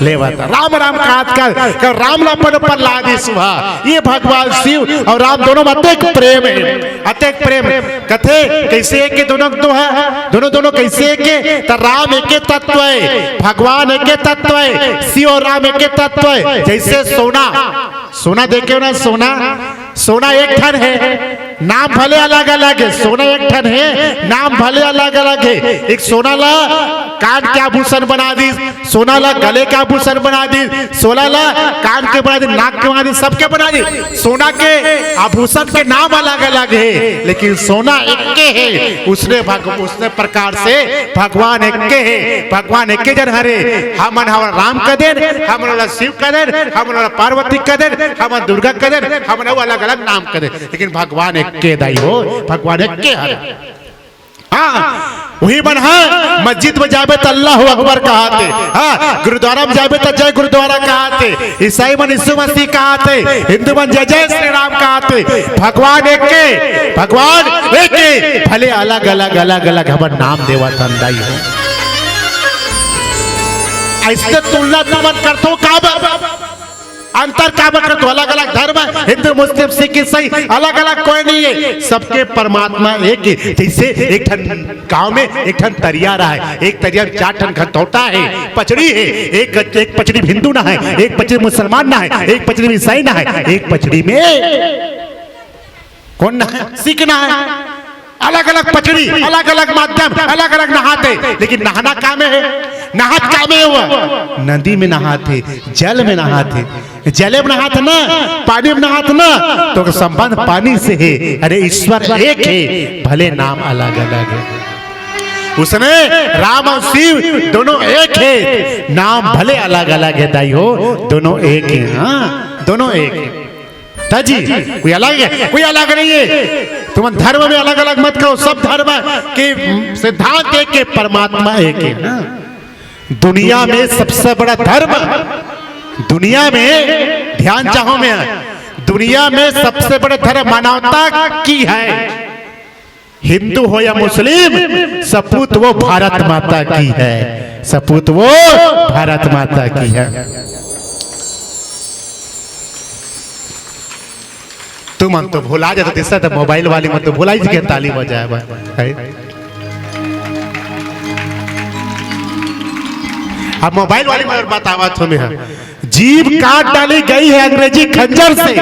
लेवत राम राम कहत कर, कर राम ला अपन ऊपर ला दिस हा। ये भगवान शिव अउ राम दोनों में अतेक प्रेम हे, अतेक प्रेम। कथे कइसे एके दोनों दो हे, दोनों दोनों कइसे एके? त राम एके तत्व हे, भगवान एके तत्व हे, शिव अउ राम एके तत्व हे। जइसे सोना, सोना देखे हो ना, सोना, सोना एक ठन हे, नाम भले अलग-अलग हे, सोना एक ठन हे, नाम भले अलग-अलग हे। एक सोना ला कान के आभूषण बना दिस, सोना ला गले के आभूषण बना दिस, सोना ला कान के बना दिस, नाक के बना दिस, सबके बना दिस। सोना के आभूषण के नाम अलग-अलग हे, लेकिन सोना एके हे। उसने भग-, उसने प्रकार से भगवान एके हे, भगवान एके जन हरे। हमन हवन राम कदेन, हमन ओला शिव कदेन, हमन ओला पार्वती कदेन, हमन दुर्गा कदेन, हमन अउ अलग-अलग नाम कदेन, लेकिन भगवान एके दाई हो, भगवान एके हरे। हाँ, उही मन ह मस्जिद में जाबे त अल्लाहू अकबर कहत हे, हाँ, गुरुद्वारा में जाबे त जय गुरुद्वारा कहत हे, ईसाई मन यीशु मसीह कहत हे, हिंदू मन जय जय श्री राम कहत हे। भगवान एके, भगवान एके, भले अलग-अलग, अलग-अलग हमन नाम देवत हन दाई हो। अइसने तुलना तुमन करथो काबर? अंतर काबर करथो? अलग-अलग धर्म हे, हिंदू, मुस्लिम, सिख, ईसाई, अलग-अलग कोई नहीं हे, सबके परमात्मा एक हे। जइसे एक ठन गांव में एक ठन तरिया रहय, एक तरिया में चार ठन घनतौटा हे, पचड़ी हे, एक, एक पचड़ी में हिंदू नहाय, एक पचड़ी में मुसलमान नहाय, एक पचड़ी में ईसाई नहाय, एक पचड़ी में कोन नहाय? सिख नहाय। अलग-अलग पचड़ी, अलग-अलग माध्यम, अलग-अलग नहात हे, लेकिन नहाना का में हे? नहात का में हे वो? नदी में नहात हे, जल में नहात हे। जले में नहात ना, पानी में नहात ना, त ओकर संबंध पानी से हे। अरे ईश्वर एक हे, भले नाम अलग-अलग हे। उसने राम अउ शिव दोनों एक हे, नाम भले अलग-अलग हे दाई हो, दोनों एक हे। हाँ, दोनों एक हे। त जी, कोई अलग हे, कोई अलग नहीं हे। तुमन धर्म में अलग-अलग मत कहो, सब धर्म के सिद्धांत एक हे, परमात्मा एक हे। हाँ। दुनिया में सबसे बड़ा धर्म, दुनिया में, ध्यान चाहो में, दुनिया में सबसे बड़ा धर्म मानवता की हे। हिंदू हो या मुस्लिम, सपूत वो भारत माता की हे, सपूत वो भारत माता की हे। तुमन तो भुला जाथो, जइसे त मोबाइल वाली मन तो भुलाइच गे ताली बजाय बर, हे? अब मोबाइल वाली मन बतावत हों मैं, हाँ। जीभ काट डाली गई है अंग्रेजी खंजर से,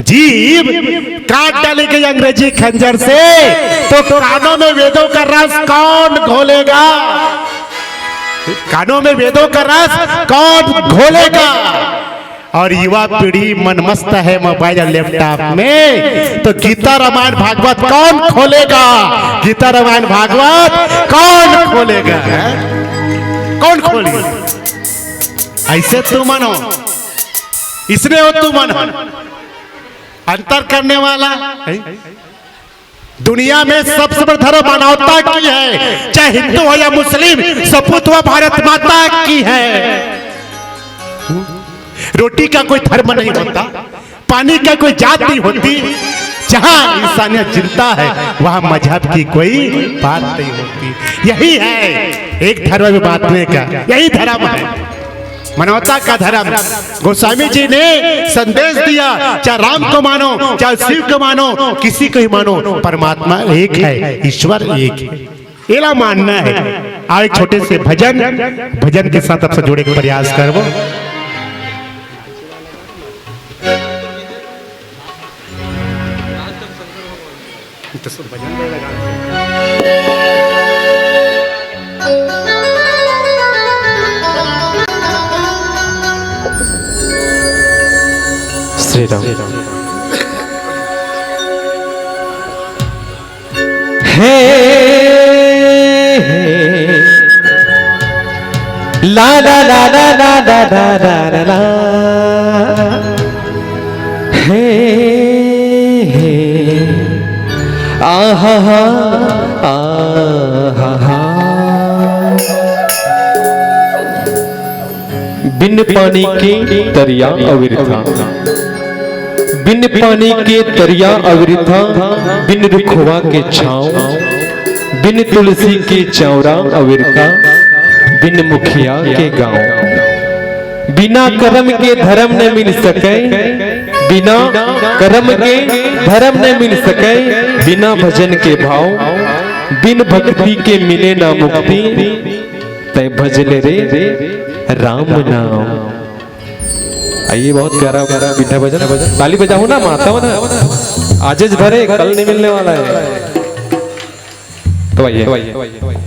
जीभ काट डाली गई अंग्रेजी खंजर से, तो कानों में वेदों का रस कौन घोलेगा? कानों में वेदों का रस कौन घोलेगा? और युवा पीढ़ी मन मस्त है मोबाइल और लैपटॉप में, तो गीता रामायण भागवत कौन खोलेगा? गीता रामायण भागवत कौन खोलेगा? कौन खोलेगा? अइसे तुमन हो, अइसने हो तुमन हो, अंतर करने वाला हे? दुनिया में सबसे बड़ा धर्म मानवता की हे, चाहे हिंदू हो या मुस्लिम, सपूत वो भारत माता की हे। रोटी का कोई धर्म नहीं होता, पानी का कोई जात नहीं होती, जहां इंसानियत जिंदा है, वहां मजहब की कोई बात नहीं होती। यही हे एक धर्म में बांटने का, यही धर्म हे। मानवता का धर्म। गोस्वामी जी ने संदेश दिया, चाहे राम को मानो, चाहे शिव को मानो, किसी को ही मानो, परमात्मा एक हे, ईश्वर एक हे, एला मानना हे। आओ, एक छोटे से भजन, भजन के साथ आपसे जुड़े के प्रयास करबो। श्री राम। हे, हे। ला, ला, ला। हे, हे। आहा, हा, आहा, हा। बिन पानी के तरिया अविरथा, बिन पानी के तरिया अविरथा, बिन रुखवा के छाँव, बिन तुलसी के चौरा अविरथा, बिन मुखिया के गाँव। बिना करम के धरम न मिल सके, बिना करम के धरम न मिल सके, बिना भजन के भाव, बिन भक्ति के मिले ना मुक्ति, तै भज ले रे राम नाम। आइए, बहुत प्यारा, प्यारा मीठा भजन। ताली बजाओ ना, माता हो ना, आजेज भरे, कल नहीं मिलने वाला है। तो आइए, तो आइए।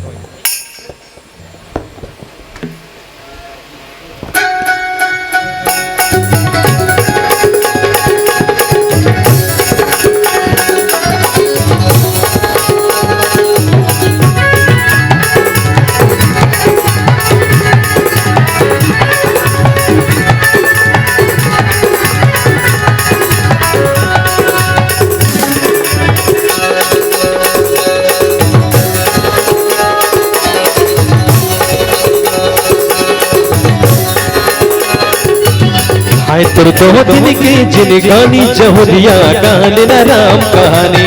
हाय तोर दो दिन के जिनगानी जहुरिया, काले न राम कहानी।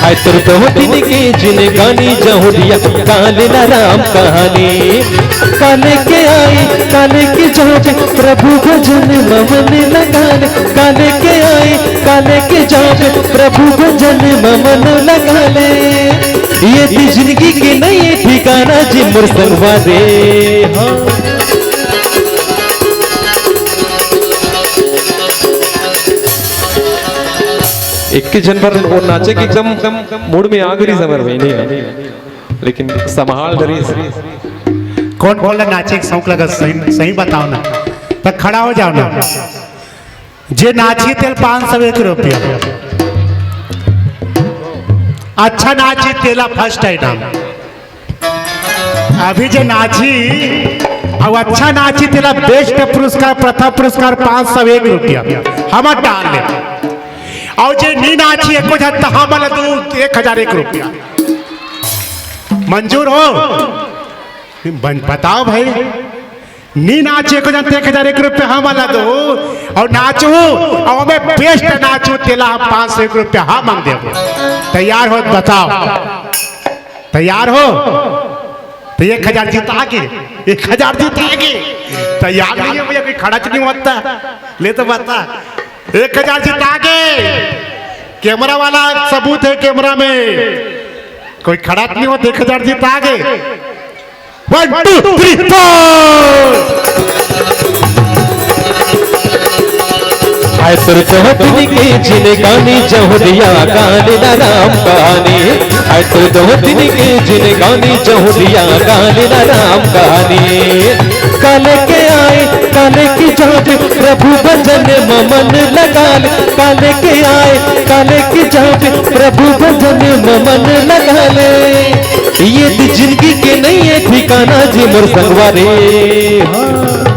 हाय तोर दो दिन के जिनगानी जहुरिया, काले न राम कहानी। काले के आए, काले के जाबे, प्रभु भजन म मन लगा ले। काले के आए, काले के जाबे, प्रभु भजन म मन लगा ले। ये दी जिंदगी के नई ठिकाना जी मोर संगवारी। हाँ। इक्कीस जनवरी वो नाचे कि एकदम मूड में आ गई समर भाई, नहीं है। लेकिन संभाल डरी। कौन बोल रहा नाचे के शौक लगा? सही, सही बताओ ना, तो खड़ा हो जाओ ना। जे नाची तेला पाँच सौ एक रुपया, अच्छा नाची तेला फर्स्ट इनाम। अभी जे नाची अउ अच्छा नाची तेला बेस्ट पुरस्कार, प्रथम पुरस्कार पाँच सौ एक रुपया हमन डाल ले। अउ जे नी नाची एको झन त हमन ला दू एक हजार एक रुपया। मंजूर हो? बन-, बताओ भाई। नी नाचे को जानते एक हजार एक रुपया हमन ला दो अउ नाचू अउ हमें बेस्ट नाचू तेला हम पाँच सौ एक रुपया हम मांग देबो। तैयार हो बताओ, तैयार हो? तो एक हजार जीता के, एक हजार जीता के। तैयार नहीं है भैया, कोई खड़ा नहीं होता, ले तो बता। एक हजार जीता के, कैमरा वाला सबूत है, कैमरा में कोई खड़ा नहीं होता। एक हजार जीता के। One, two, three, four। हाय तोर दो दिन के जिनगानी जहुरिया, काले न राम कहानी। हाय तोर दो दिन के जिनगानी जहुरिया, काले न राम कहानी। काले के आए, काले के जाबे, प्रभु भजन म मन लगा ले। काले के आए, काले के जाबे, प्रभु भजन म मन लगा ले। ये दी जिंदगी के नई ठिकाना जी मोर संगवारी। हाँ।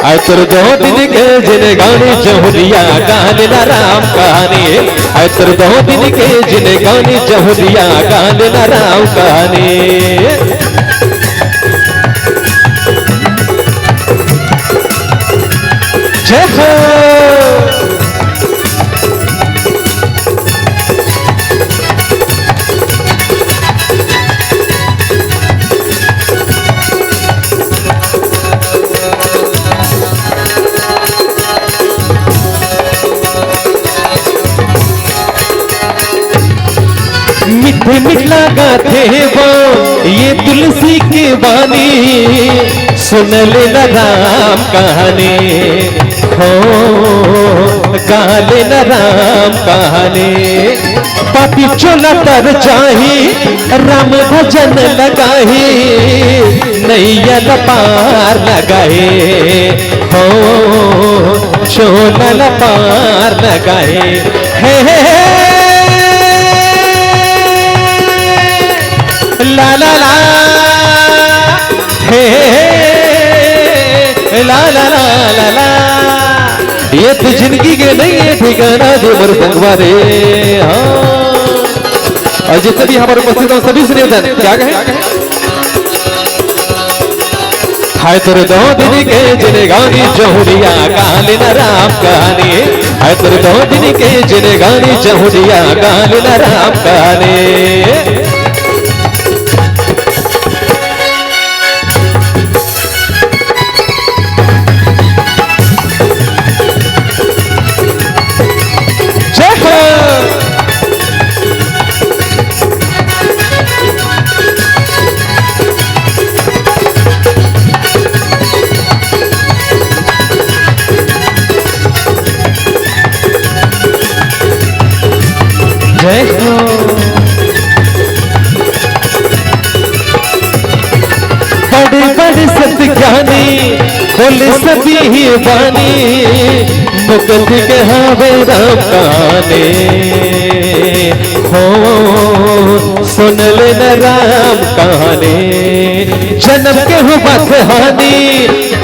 आय तोर दो दिन के जिनगानी जहुरिया, काले न राम कहानी। आय तोर दो दिन के जिनगानी जहुरिया, काले न राम कहानी। जय हो। मीठे मीठ लागत हे वो ये तुलसी के बानी, सुन ले न राम कहानी, हो गा ले न राम कहानी। पापी चोला तर जाही, राम भजन लगाही, नैया ल पार लगाही, हो चोला ल पार लगाही। हे, हे, हे। ला, ला, ला। हे, हे, हे। ला, ला, ला, ला, ला। ये तो जिंदगी के नई ठिकाना जी मोर संगवारी। हाँ। अउ जितने भी हमर उपस्थित हो, सभी से निवेदन, क्या कहे? हाय तोर दो दिन के जिनगानी जहुरिया, गा ले न राम कहानी। हाय तोर दो दिन के जिनगानी जहुरिया, गा ले न राम कहानी। जय हो। बड़े बड़े सत ज्ञानी बोले सती ही बानी, मुकुंद के हवे राम कहानी। हो, सुन ले न राम कहानी। जन्म के हो बस हानि,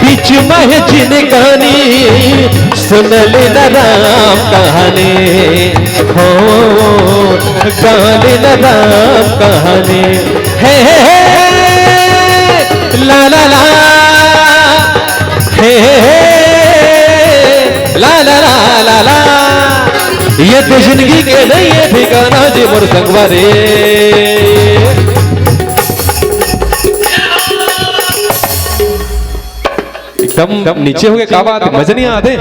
बीच में जिनगानी। सुन ले न राम कहानी, हो, गा ले न राम कहानी। हे, हे, हे, ला, ला, ला। हे, हे, हे, ला, ला, ला, ला, ला। ये तो जिंदगी के नहीं ये ठिकाना जी मोर संगवारी। एकदम नीचे हो गए, का बात, मजा नहीं आते।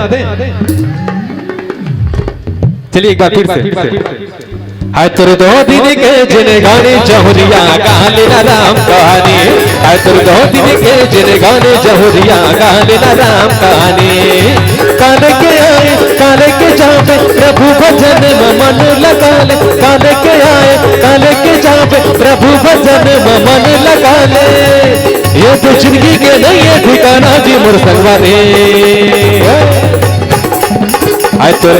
चलिए एक बार फिर से। हाय तोर दो दिन के जिनगानी जहुरिया, गा ले न राम कहानी। हाय तोर दो दिन के जिनगानी जहुरिया, गा ले न राम कहानी। काल के आए, काल के जावे, प्रभु भजन में मन लगा ले। काल के आए, काल के जावे, प्रभु भजन में मन लगा ले। ये तो जिंदगी के नहीं है ठिकाना जी मोर संगवारी। आय तोर,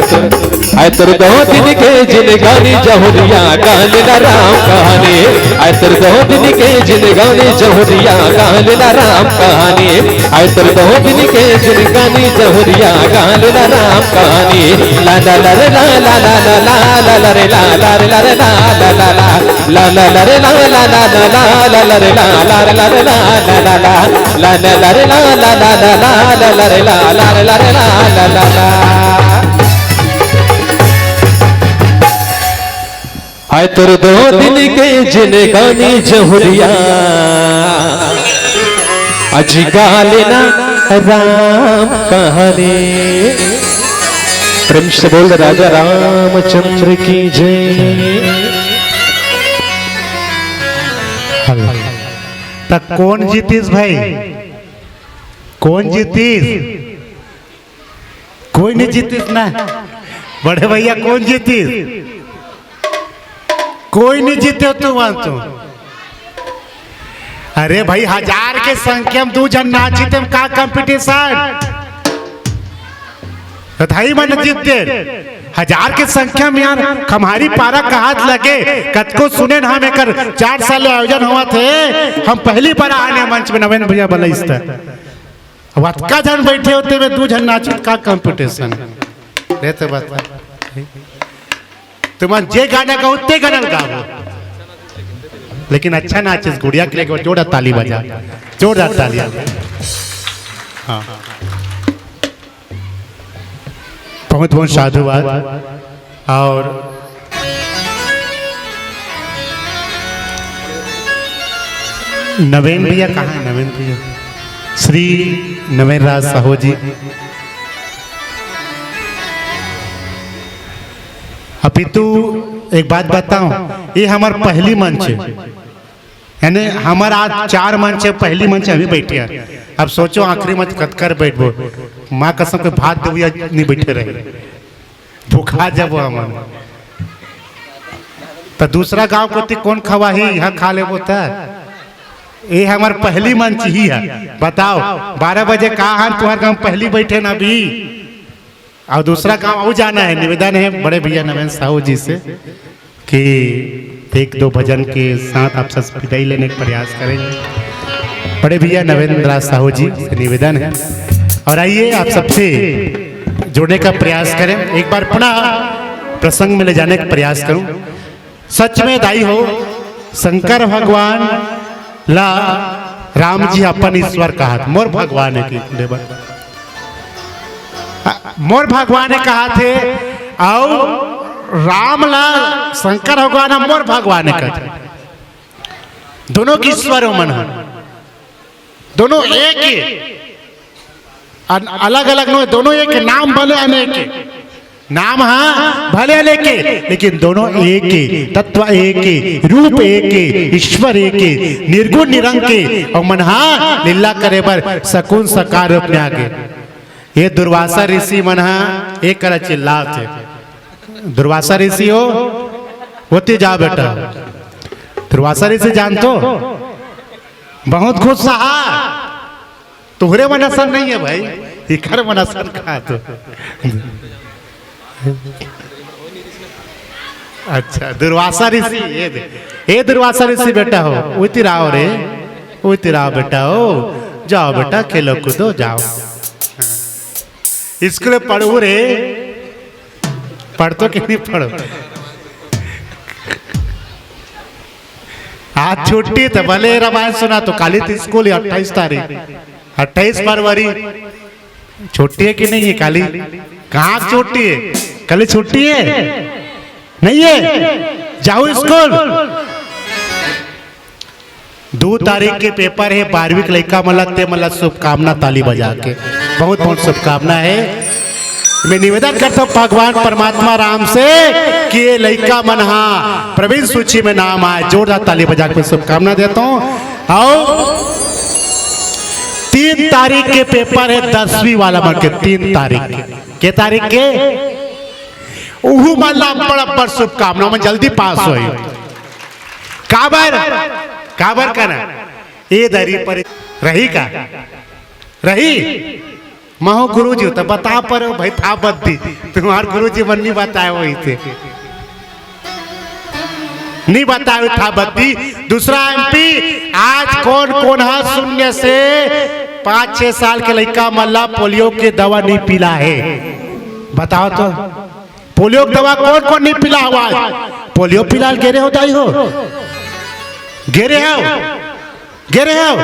आय तोर दो दिन के जिनगानी जहुरिया, गा ले न राम कहानी। आय तोर दो दिन के जिनगानी जहुरिया, गा ले न राम कहानी। आय तोर दो दिन के जिनगानी जहुरिया, गा ले न राम कहानी। ला ला ला रे ला, ला ला ला ला, ला ला रे ला, ला रे ला रे ला, ला ला ला। ला ला ला रे ला, ला ला ला ला, ला ला रे ला, ला रे ला रे ला, ला ला ला। ला ला ला रे ला, ला ला ला ला, ला ला रे ला, ला रे ला रे ला, ला ला ला। हाय तोर दो दिन के जिनगानी जहुरिया, अजी गा ले न राम कहानी। प्रेम से बोल राजा रामचंद्र की जय। हेलो। त कौन जीतीस भाई? कौन जीतीस? कोई नहीं जीतीस ना। बड़े भैया कौन जीतीस? कोई नहीं जीते हो तुम, तुम। अरे भाई, हजार के संख्या में दू झन ना जीते, में का कंपटीशन? तो धाई मन जीतते। हजार के संख्या में यार, खम्हारी पारा कहात लगे, कतको सुने न हम एकर चार साल ले आयोजन होवत हे, हम पहली बार आने मंच में नवीन भैया बलइस त। अब अतका झन बैठे होते में दू झन नाचित का कंपटीशन? रे तो बता। तुमन जे गाना गाओ, ते गाना गाओ। लेकिन अच्छा नाचिस गुड़िया के लिए एक बार जोरदार ताली बजा, जोरदार ताली। हाँ। बहुत बहुत साधुवाद। और नवीन भैया कहाँ है? नवीन भैया, श्री नवीन राज साहू जी। अभी तू एक बात बताऊं, ये हमार पहली मंच है, यानी हमार आज चार मंच है, पहली मंच अभी बैठे हैं। अब सोचो आखिरी मंच कतकर बैठबो, माँ कसम के भात देबो या नहीं बैठे रहे, भुखा जबो हमन। तो दूसरा गांव कोती कौन खवाही, यहाँ खा लेबो त। ये हमार पहली मंच ही है, बताओ बारह बजे कहा हम तुम्हारे गांव पहली बैठे ना अभी। और दूसरा गांव और जाना है, निवेदन है बड़े भैया नवीन साहू जी से कि एक दो भजन के साथ आप सबसे विदाई लेने का प्रयास करेंगे। बड़े भैया नवीन राज साहू जी से निवेदन है, और आइए आप सबसे जुड़ने का प्रयास करें। एक बार पुनः प्रसंग में ले जाने का प्रयास करूं। सच में दाई हो, शंकर भगवान ला राम जी अपन ईश्वर कहाथे, मोर भगवान है कि देवर। मोर भगवान है कहाथे, अउ राम ला शंकर भगवान ह मोर भगवान है कहाथे। दोनों के ईश्वर हो मन ह, दोनों एक ही। अन-, अलग-अलग नो, दोनों एक, नाम भले अनेक हे। नाम हाँ भले अनेक हे, लेकिन दोनों एक हे, तत्व एक हे, रूप एक हे, ईश्वर एक हे, निर्गुण निरंके, अउ मन हाँ लीला करे बर सगुण साकार रूप में आगे। ये दुर्वासा ऋषि मन हाँ एक करा चिल्लात हे। दुर्वासा ऋषि हो, ओती जा बेटा। दुर्वासा ऋषि जानथो? बहुत खुश सहा। तुहरे मन असन नहीं है भाई, इकर मन असन कहा तो। अच्छा, दुर्वासा ऋषि, ये दे। ए दुर्वासा ऋषि बेटा हो, ओती रहो रे, ओती रहो बेटा हो, जाओ बेटा, खेलो कूदो, जाओ। स्कूल पढ़ो रे, पढ़थो कि नहीं पढ़ो? आज छुट्टी तो भले रामायण सुना तो काली तो स्कूल है, अट्ठाईस तारीख, अट्ठाईस फरवरी। छुट्टी है कि नहीं है काली? कहाँ छुट्टी है? काली छुट्टी है? नहीं है? जाओ स्कूल। दो तारीख के पेपर है, बारहवीं के लइका मन ला, ते मन ला शुभकामना, ताली बजा के बहुत बहुत शुभकामना है। मैं निवेदन करता हूँ भगवान परमात्मा राम से कि ये लइका मन हा प्रवीण सूची में नाम आए, जोरदार ताली बजा के शुभकामना देता हूँ। आओ, तीन तारीख के पेपर है दसवीं वाला मन के, तीन तारीख के। के तारीख के? उहू मन ला बड़ बड़ शुभकामना, मन जल्दी पास होई। काबर? काबर करा? ए दरी पर रही का? रही? महू गुरुजी तो बता पर भाई था बद्दी। तुम्हार गुरुजी मन नहीं बताए वही थे। नहीं बताए था बद्दी। दूसरा एमपी, आज कौन कौन हा शून्य से पाँच छह साल के लइका मन ला पोलियो के दवा नहीं पिला है? बताओ तो। पोलियो के दवा कौन कौन नहीं पिला हुआ है? पोलियो पिला गे रहे हो दाई हो? गे रहे हो? गे रहे हो?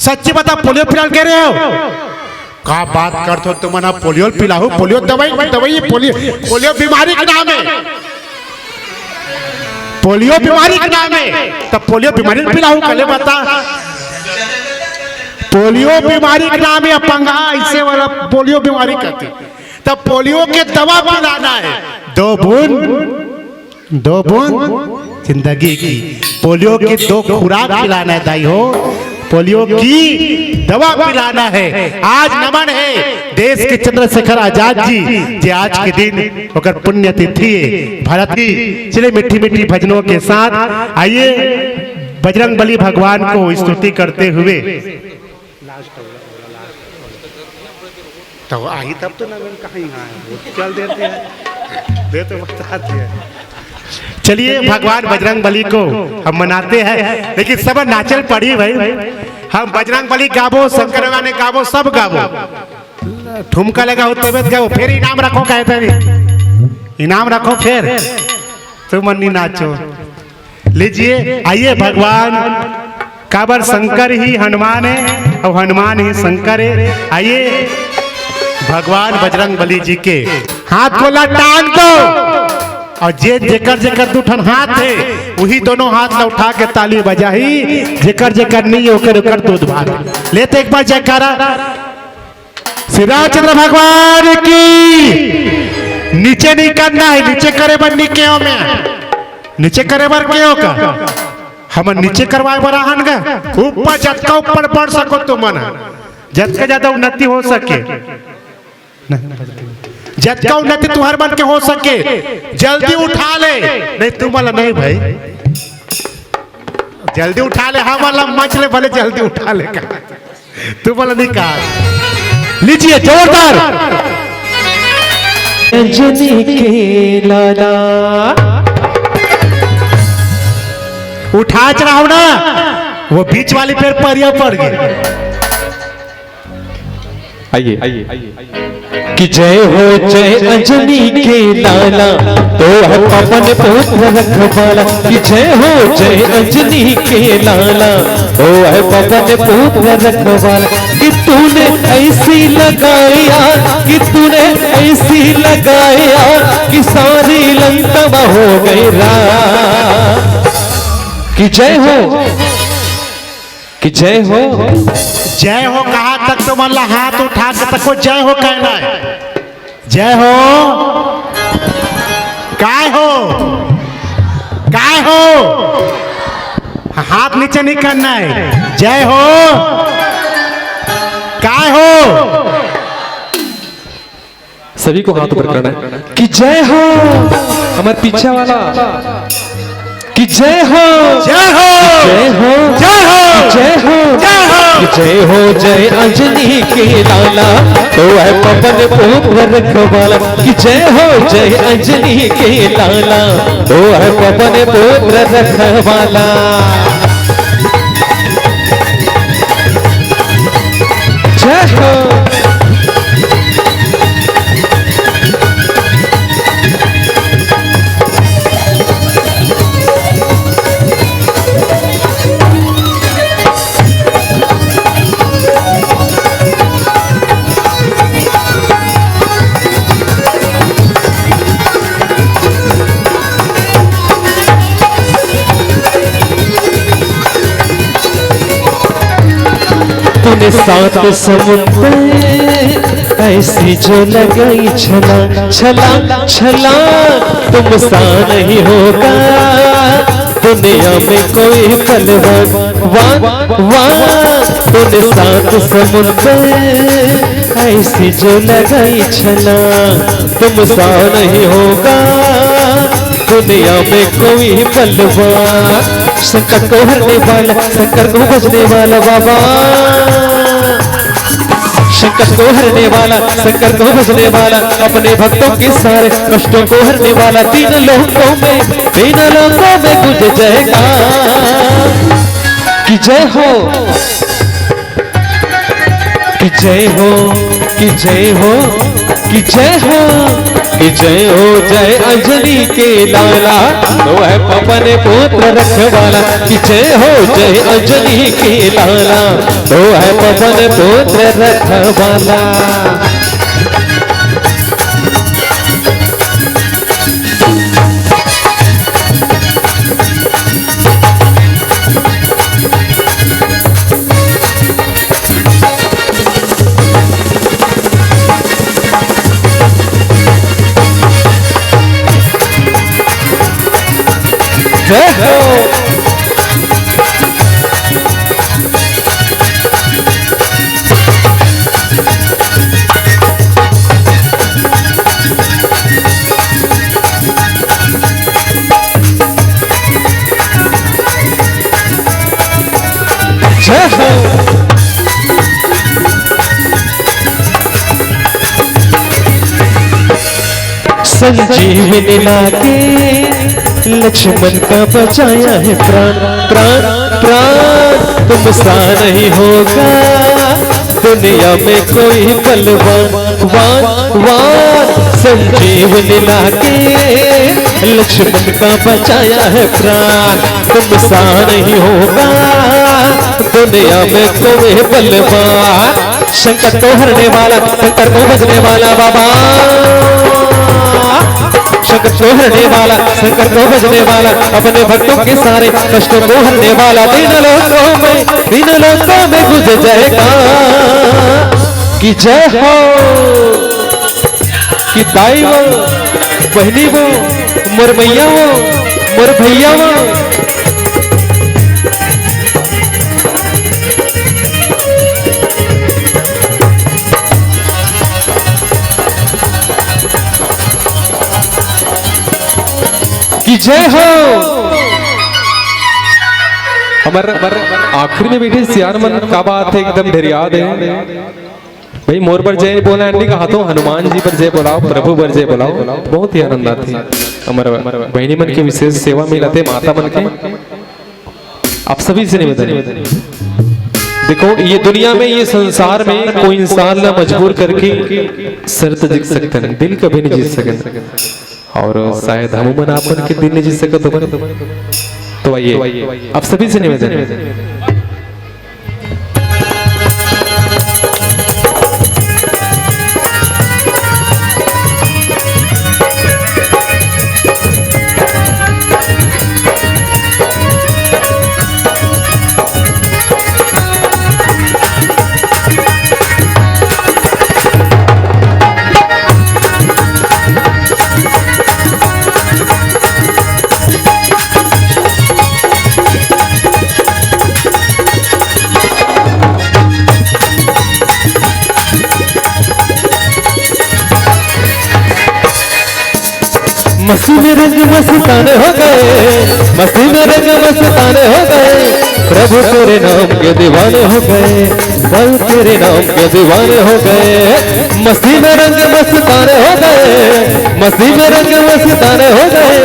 सच्ची बता, पोलियो पिला गे रहे हो? का बात करथो तुमन हा? पोलियो पिलाहू, पोलियो दवाई, दवाई, पोलियो, पोलियो बीमारी के नाम है। पोलियो बीमारी के नाम है, तो पोलियो बीमारी पिलाहू, कले बता। पोलियो बीमारी के नाम है पंगा, ऐसे वाला पोलियो बीमारी कहते। तो पोलियो के दवा पिलाना है, दो बूंद, दो बूंद जिंदगी की। पोलियो की दो खुराक खिलाना है दाई हो, पोलियो की दवा पिलाना है। आज नमन है देश के चंद्रशेखर आजाद जी, जे आज के दिन ओकर पुण्यतिथि है। भारत की चलिए मीठी मीठी भजनों के साथ आइए बजरंग बली भगवान को स्तुति करते हुए। तो आई तब तो नवीन कहाँ ही आए, वो चल देते हैं, दे तो बताते हैं। चलिए, भगवान बजरंग बली को हम मनाते हैं, लेकिन सब नाचल पड़ी भाई। हम बजरंग बली गाबो, शंकर भगवान ने गाबो, सब गाबो। ठुमका लगा हो तबीयत गाबो, फिर इनाम रखो, कहते नहीं इनाम रखो, फिर तुम मन्नी नाचो। लीजिए, आइए भगवान, काबर शंकर ही हनुमान है और हनुमान ही शंकर है। आइए भगवान बजरंग बली जी के हाथ को लटान दो और जे जेकर जेकर दू ठन हाथ है, वही दोनों हाथ ला उठा के ताली बजाही। जेकर जेकर नहीं, ओकर ओकर दूध भात लेते। एक बार जयकारा। श्री रामचंद्र भगवान की। नीचे नहीं करना है, नीचे करे बर नहीं केव में, नीचे करे बर केव का, हमन नीचे करवाए बर आहन गा। ऊपर जतका ऊपर बढ़ सको तुमन, जतका ज्यादा उन्नति हो सके, जतका उन्नति तुहर मन के हो सके, जल्दी उठा ले, नहीं तुमन ला नहीं भाई। जल्दी उठा ले, हमन ला मंच ले भले जल्दी उठा ले का। तू बोला नहीं का। लीजिए जोरदार। अंजनी के लाला। उठा चढ़ाओ ना, वो बीच वाली पैर परिया पड़ गई। आइए, आइए, आइए। कि जय हो जय अंजनी के लाला, तो है पवन पुत्र रखवाला। कि जय हो जय अंजनी के लाला, तो है पवन पुत्र रखवाला। कि तूने ऐसी लगाया, कि तूने ऐसी लगाया, कि सारी लंका हो गई राम। कि जय हो, कि जय हो। जय हो कहा तक तो मन ला हाथ उठा के तको जय हो कहना है। जय हो। काय हो? काय हो? हाथ नीचे नहीं करना है। जय हो। काय हो? सभी को हाथ ऊपर करना है कि जय हो। हमर पीछे वाला कि जय हो, जय हो, जय हो, जय हो, जय हो, जय हो। जय हो, जय अंजनी के लाला, तो है पवन पुत्र रखवाला। कि जय हो, जय अंजनी के लाला, तो है पवन पुत्र रखवाला। जय हो। तूने सात समुंदर ऐसी जो लगाई छलांग, छलांग, छलांग। तुम सा नहीं होगा दुनिया में कोई पहलवान, वान, वान। तूने सात समुंदर ऐसी जो लगाई छलांग, तुम सा नहीं होगा दुनिया में कोई पहलवान। संकट को हरने वाला, शंकर को भजने वाला बाबा। संकट को हरने वाला, शंकर को भजने वाला, अपने भक्तों के सारे कष्टों को हरने वाला, तीन लोकों में, तीन लोकों में गूंजे जयकार। कि जय हो, कि जय हो, कि जय हो, कि जय हो, कि जय हो जय अंजनी के लाला, तो है पवन पुत्र रखवाला। कि जय हो जय अंजनी के लाला, तो है पवन पुत्र रखवाला। जय हो। जय हो। संजीवनी लाके लक्ष्मण का बचाया है प्राण, प्राण, प्राण। तुम सा नहीं होगा दुनिया में कोई बलवान, वान, वान। संजीवनी लाके लक्ष्मण का बचाया है प्राण, तुम सा नहीं होगा दुनिया में कोई बलवान। संकट को हरने वाला, शंकर को भजने वाला बाबा। संकट को हरने वाला, शंकर को भजने वाला, अपने भक्तों के सारे कष्टों को हरने वाला, तीन लोकों में, तीन लोकों में गूंजे जयकार। कि जय हो। कि दाई वो, बहिनी वो, मोर मैया वो, मोर भैया वो। कि जय हो। हमर, हमर आखिरी में बैठे सियान मन, का बात है, एकदम ढेरिया दे। भाई, मोर बर जय बोला, नहीं कहा तो हनुमान जी पर जय बोलाओ, प्रभु पर जय बोलाओ। बहुत ही आनंद आती है। हमर बहिनी मन के विशेष सेवा मिलथे, माता मन के। आप सभी से निवेदन है। देखो, ये दुनिया में, ये संसार में कोई इंसान ला मजबूर करके शर्त जीत सकते हैं, दिल कभी नहीं जीत सकते। और शायद हम मन आपन के दिल नहीं जीत सकत होबन। तो आइए, आप सभी से निवेदन है। मस्ती में रंग मस्ताने हो गए, मस्ती में रंग मस्ताने हो गए, प्रभु तेरे नाम के दीवाने हो गए, कल तेरे नाम के दीवाने हो गए। मस्ती में रंग मस्ताने हो गए, मस्ती में रंग मस्ताने हो गए,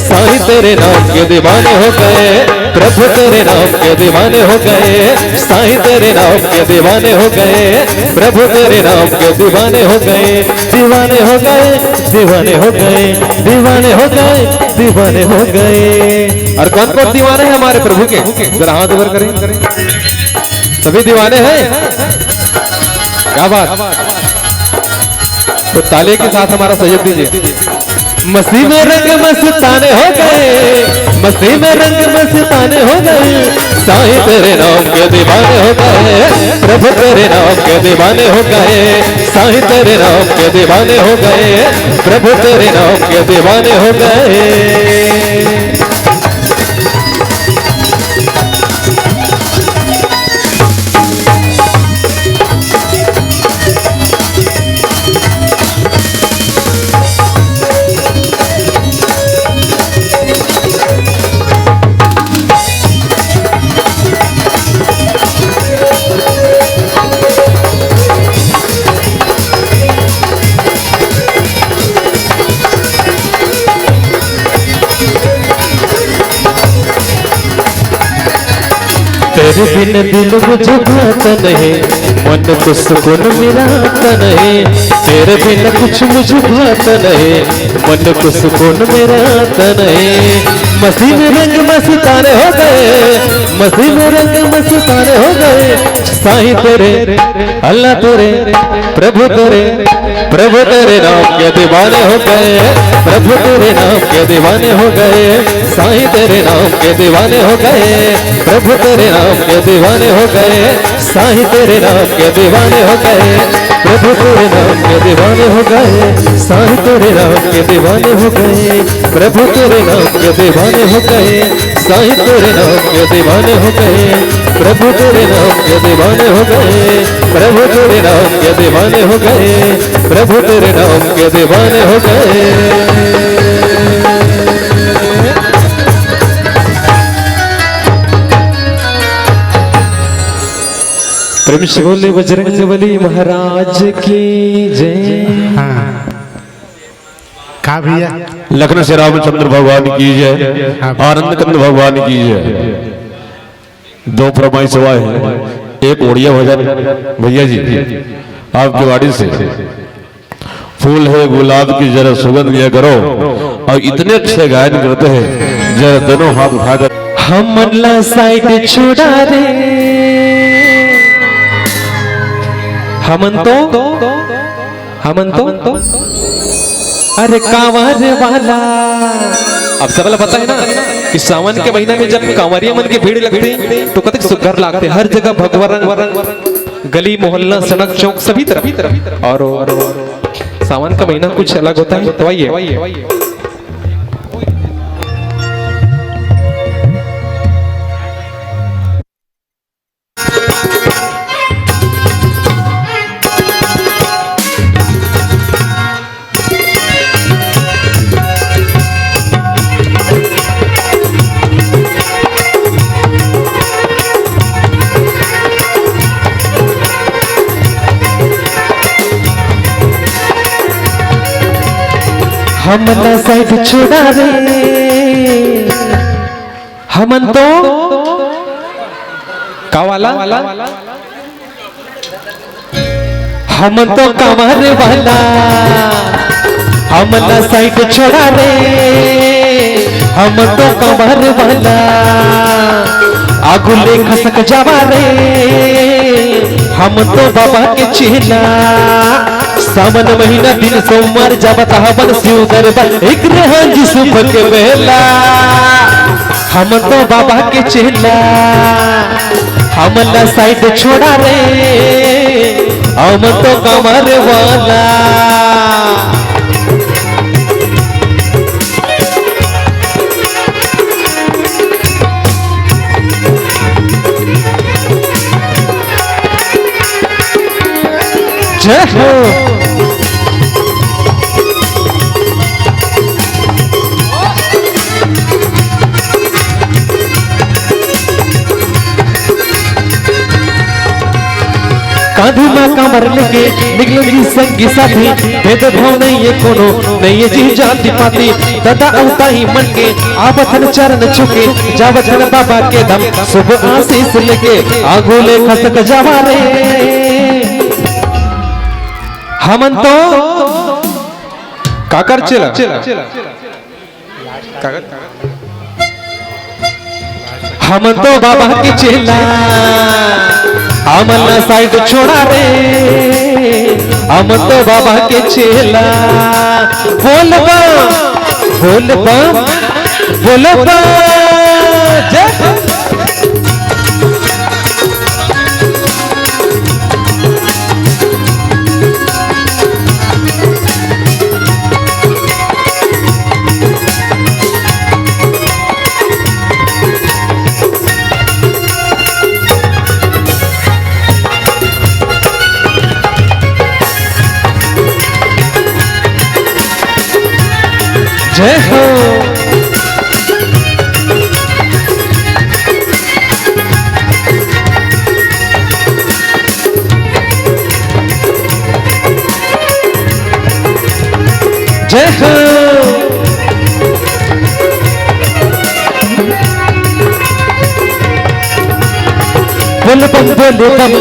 साईं तेरे नाम के दीवाने हो गए, प्रभु तेरे नाम के दीवाने हो गए, साईं तेरे नाम के दीवाने हो गए, प्रभु तेरे नाम के दीवाने हो गए, दीवाने हो गए, दीवाने हो गए, दीवाने हो गए, दीवाने हो गए। और कौन कौन दीवाने हैं हमारे प्रभु के? जरा हाथ ऊपर करें। सभी दीवाने हैं? क्या बात। तो ताली के साथ हमारा सहयोग दीजिए। मस्ती में रंग मस्ताने हो गए, मस्ती में रंग मस्ताने हो गए, साईं तेरे नाम के दीवाने हो गए, प्रभु तेरे नाम के दीवाने हो गए, साईं तेरे नाम के दीवाने हो गए, प्रभु तेरे नाम के दीवाने हो गए। तेरे बिन दिल मुझे भाता नहीं, मन को सुकून मेरा आता नहीं। तेरे बिन कुछ मुझे भाता नहीं, मन को सुकून मेरा आता नहीं। मस्ती में रंग मस्ताने हो गए, मस्ती में रंग मस्ताने हो गए, साईं तेरे, अल्लाह तेरे, प्रभु तेरे, प्रभु तेरे नाम के दीवाने हो गए, प्रभु तेरे नाम के दीवाने हो गए, साईं तेरे नाम के दीवाने हो गए, प्रभु तेरे नाम के दीवाने हो गए, साईं तेरे नाम के दीवाने हो गए, प्रभु तेरे नाम के दीवाने हो गए, साईं तेरे नाम के दीवाने हो गए, प्रभु तेरे नाम के दीवाने हो गए, साईं तेरे नाम के दीवाने हो गए, प्रभु तेरे नाम के दीवाने हो गए, प्रभु तेरे नाम के दीवाने हो गए, प्रभु तेरे नाम के दीवाने हो गए। प्रेम से बोले बजरंग बली महाराज की जय। हाँ। का भैया? लखन से रामचंद्र भगवान की जय, हाँ। आनंद कंद भगवान की जय। दो फरमाइश हुआ है, एक ओड़िया भजन भैया जी आपकी वाणी से, फूल है गुलाब की जरा सुगंध लिया करो, और इतने अच्छे गायन करते हैं, जरा दोनों हाथ उठाकर। हमन ला साइड छोड़ा रे, हमन तो, हमन तो, अरे कांवर वाला। अब सबला पता है ना कि सावन के महीना में जब कांवरिया मन के भीड़ लगथे तो कतेक सुघर लागथे, हर जगह भगवा रंग, गली मोहल्ला सड़क चौक सभी तरफ। और, और सावन का महीना कुछ अलग होता है, तो आइए। हमन ला साइड छोड़ा रे, हमन तो का वाला? हमन तो कांवर वाला, हमन ला साइड छोड़ा रे, हमन तो कांवर वाला, आगू ले खसक जावा रे, हमन तो बाबा के चेला। सावन महीना दिन सोमवार जावत हवन शिव दरबार, एक रे हांजी सुबह के बेला। हमन तो बाबा के चेला, हमन ला साइड छोड़ा रे, हमन तो कांवर वाला। जय हो। आंधी मा कांवर लेके निकलन जी संगी साथी, भेदभाव नइये कोनो, नइये जी जाति पाति। दादा अउ ताई मन के आवत हन चरण छुके, जावत हन बाबा के धाम शुभ आशीष लेके, आगू ले खसक जावा रे। हमन तो काकर चेला? काकर? हमन तो बाबा के चेला, हमन ला side छोड़ा रे। हमन तो बाबा के चेला। बोल बम, बोल बम, बोल बम। जय हो। जय हो। जय हो। बोल बम, बोल बम,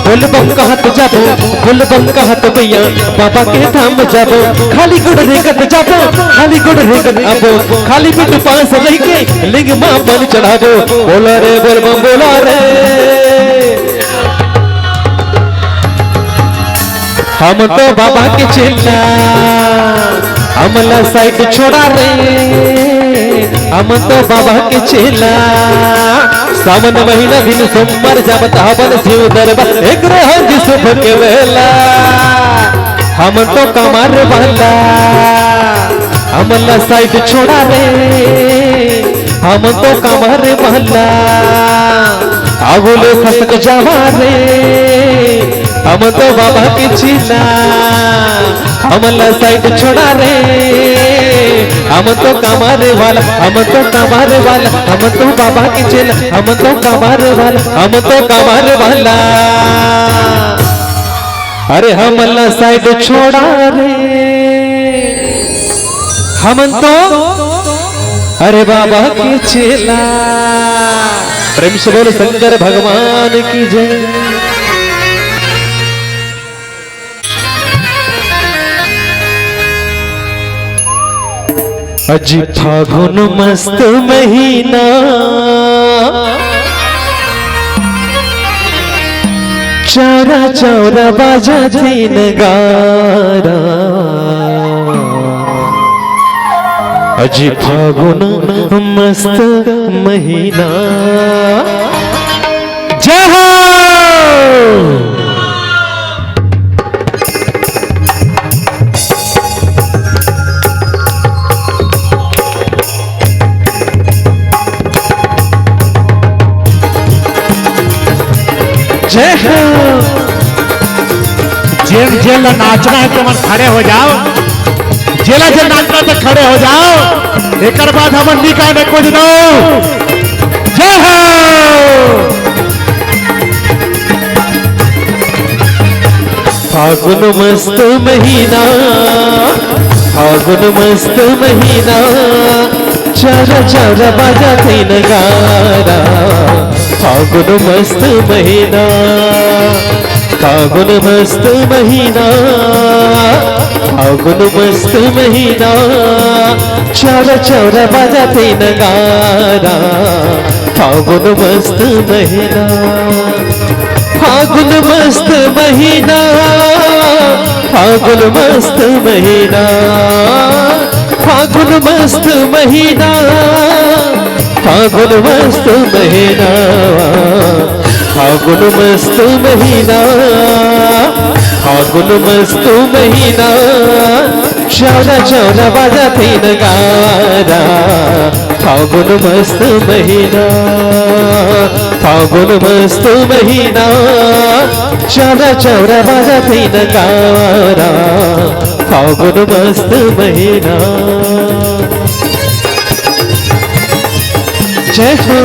बोल बम कहत जाबो, बोल बम कहत भैया, बाबा के धाम जाबो। खाली गोड़ रेंगत जाबो, खाली गोड़ रेंगत आबो, खाली पेट उपास रहिके लिंग मा पानी चढ़ाबो। बोला रे बोल बम, बोला रे। हम तो बाबा के चेला, हमला side छोड़ा रे। हम तो बाबा के चेला, सावन महीना दिन सोमवार जाबत हवन शिव दरबार, एक रहन जी शुभ के वेला। हम तो कमर वाला, हमला side छोड़ा रे। हम तो कमर वाला, आगू ले खसक जावा रे। हम तो बाबा के चेला, हमला side छोड़ा रे। हम तो कमर वाला, हम तो कमर वाला, हम तो बाबा के चेला, हम तो कमर वाला, हम तो कमर वाला। अरे हमला side छोड़ा रे। हमन तो अरे बाबा के चेला। प्रेम से बोल शंकर भगवान की जय। अजी फागुन मस्त महीना, चारा चारा बाजा तीन गारा। अजी फागुन मस्त महीना। जय हो। जय हो। जेन जेन ला नाचना है, तुमन खड़े हो जाओ। जेला जे नाचना तो खड़े हो जाओ। एकर बाद हमन निकाय में कूद दो। जय हो। फागुन मस्त महीना, फागुन मस्त महीना, चारा चारा बाजा तीन गारा। फागुन मस्त महीना, फागुन मस्त महीना, फागुन मस्त महीना, चारा चारा बाजा तीन गारा। फागुन मस्त महीना, फागुन मस्त महीना, फागुन मस्त महीना, फागुन मस्त महीना, फागुन मस्त महीना, फागुन मस्त महीना, फागुन मस्त महीना, चारा चारा बाजा तीन गारा। फागुन मस्त महीना, फागुन मस्त महीना, चारा चारा बाजा तीन गारा। फागुन मस्त महीना। जय हो।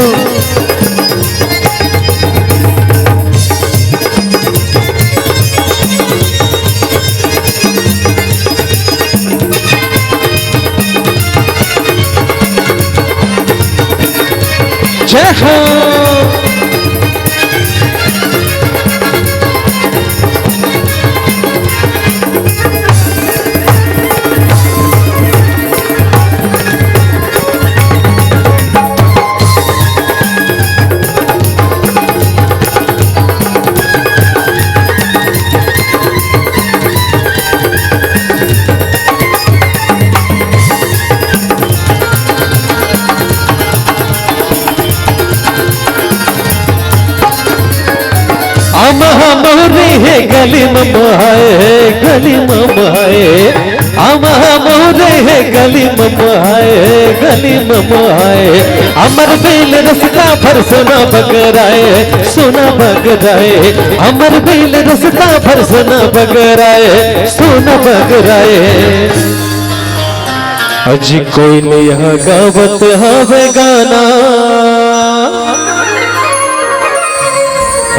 गली म मोहाए, गली म मोहाए, आमा मोरे हे गली म मोहाए, गली म मोहाए। अमर बेल रसता भर सोना बगराए, सोना बगराए। अमर बेल रसता भर सोना बगराए, सोना बगराए। अजी कोई नइ ह गावत हवे गाना,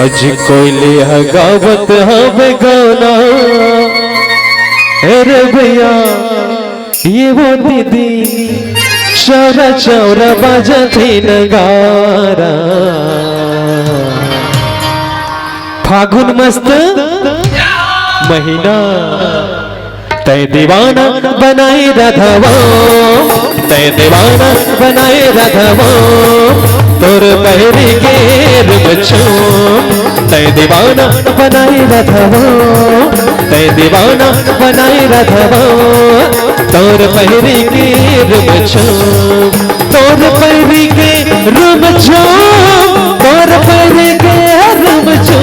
अजी कोई नइ ह गावत हवे गाना। अरे भैया, ये वो दीदी, चौरा चौरा बाजत हे नगारा। फागुन मस्त महीना। तै दीवाना बनाए राधवा, तै दीवाना बनाए राधवा, तोर पैरी के रुमछू। तै दीवाना बनाए राधवा, तै दीवाना बनाए राधवा, तोर पैरी के रुमछू, तोर पैरी के रुमछू, तोर पैरी के रुमछू।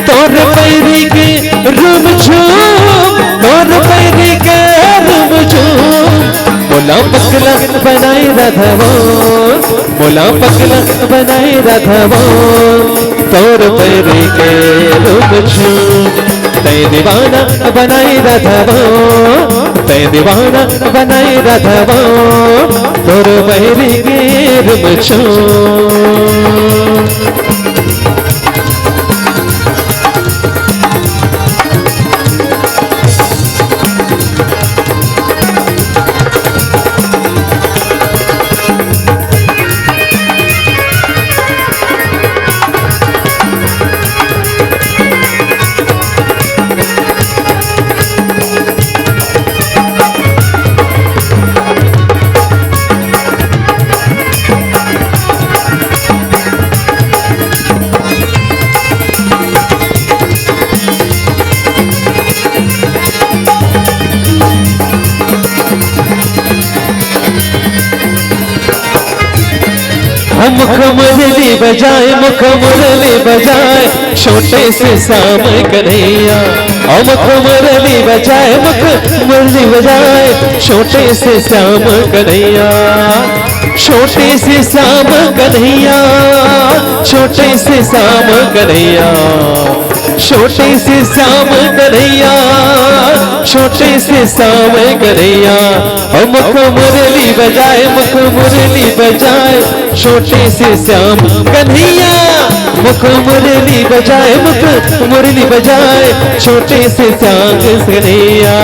तोर पैरी के रुमझुम, तोर पैरी के रुमझुम। मोला पगला बनाए राधवा, मोला पगला बनाए राधवा। तोर पैरी के रुमझुम, तै दीवाना बनाए राधवा, तै दीवाना बनाए राधवा। तोर पैरी के रुमझुम। हम मुख मुरली बजाए, मुख मुरली बजाए, छोटे से श्याम कन्हैया। हम मुख मुरली बजाए, मुख मुरली बजाए, छोटे से श्याम कन्हैया, छोटे से श्याम कन्हैया, छोटे से श्याम कन्हैया, छोटे से श्याम कन्हैया, छोटे से श्याम कन्हैया। ओ मुख मुरली बजाए, मुख मुरली बजाए, छोटे से श्याम कन्हैया। मुख मुरली बजाए, मुख मुरली बजाए, छोटे से श्याम कन्हैया।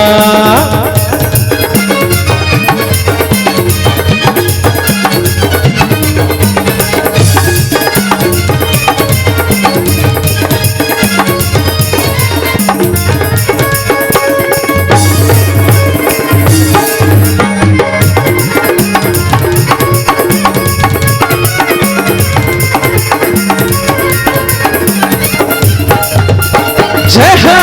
जय हो।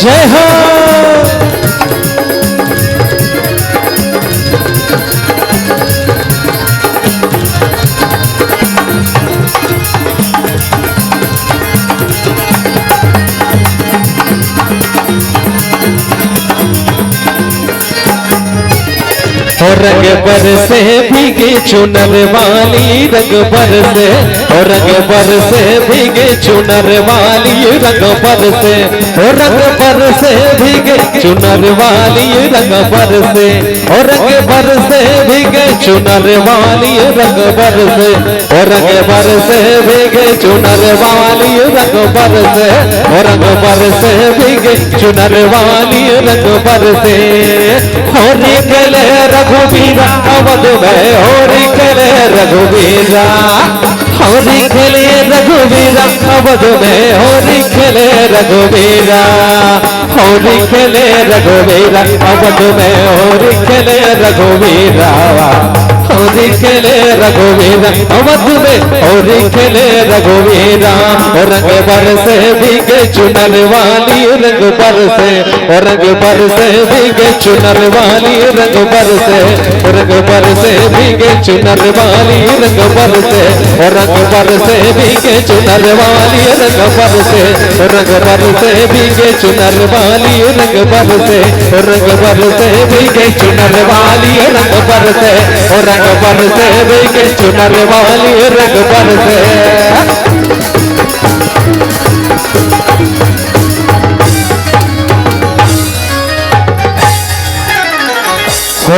जय हो। ओ रंग बरसे भीगी चुनर वाली, रंग बरसे, ओ रंग बरसे भीगी चुनर वाली, रंग बरसे, ओ रंग बरसे भीगी चुनर वाली, रंग बरसे, ओ रंग बरसे भीगी चुनर वाली, रंग बरसे, ओ रंग बरसे भीगे चुनर वाली, रंग बरसे, ओ रंग बरसे भीगे चुनर वाली, रंग बरसे। होरी खेले रघुबीरा अवध में, होरी खेले रघुबीरा, होरी खेले रघुबीरा अवध में, होरी खेले रघुबीरा, होरी खेले रघुबीरा अवध में, होरी खेले रघुबीरा। होरी खेले रघुवीरा, अवध में होरी खेले रघुवीरा। ओ रंग बरसे भीगे चुनर वाली, रंग बरसे, ओ रंग बरसे भीगे चुनर वाली, रंग बरसे, ओ रंग बरसे भीगे चुनर वाली, रंग बरसे, ओ रंग बरसे भीगे चुनर वाली, रंग बरसे, ओ रंग बरसे भीगे चुनर वाली, रंग बरसे, ओ रंग बरसे भीगे चुनर वाली, रंग बरसे, ओ रंग बरसे भीगे चुनर वाली, रंग बरसे।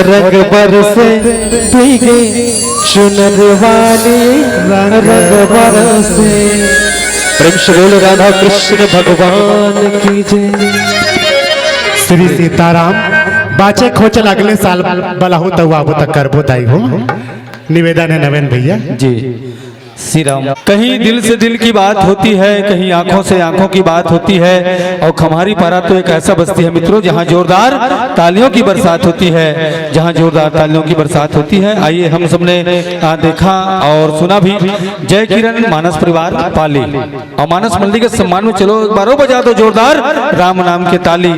रंग बरसे भीगे चुनर वाली, रंग बरसे। प्रेम से बोलो राधा कृष्ण भगवान की जय। श्री सीताराम। बाचे खोचल अगले साल बलहू तऊ आबो त करबो दाई हो। निवेदन है नवीन भैया। जी। श्री राम। कहीं दिल से दिल की बात होती है, कहीं आंखों से आंखों की बात होती है। और खम्हारी पारा तो एक ऐसा बस्ती है मित्रों, जहां जोरदार तालियों की बरसात होती है, जहां जोरदार तालियों की बरसात होती है। आइए, हम सबने आ, देखा और सुना भी। जय किरण मानस परिवार पाली और मानस मंडली के सम्मान में चलो एक बार और बजा दो जोरदार राम नाम के ताली।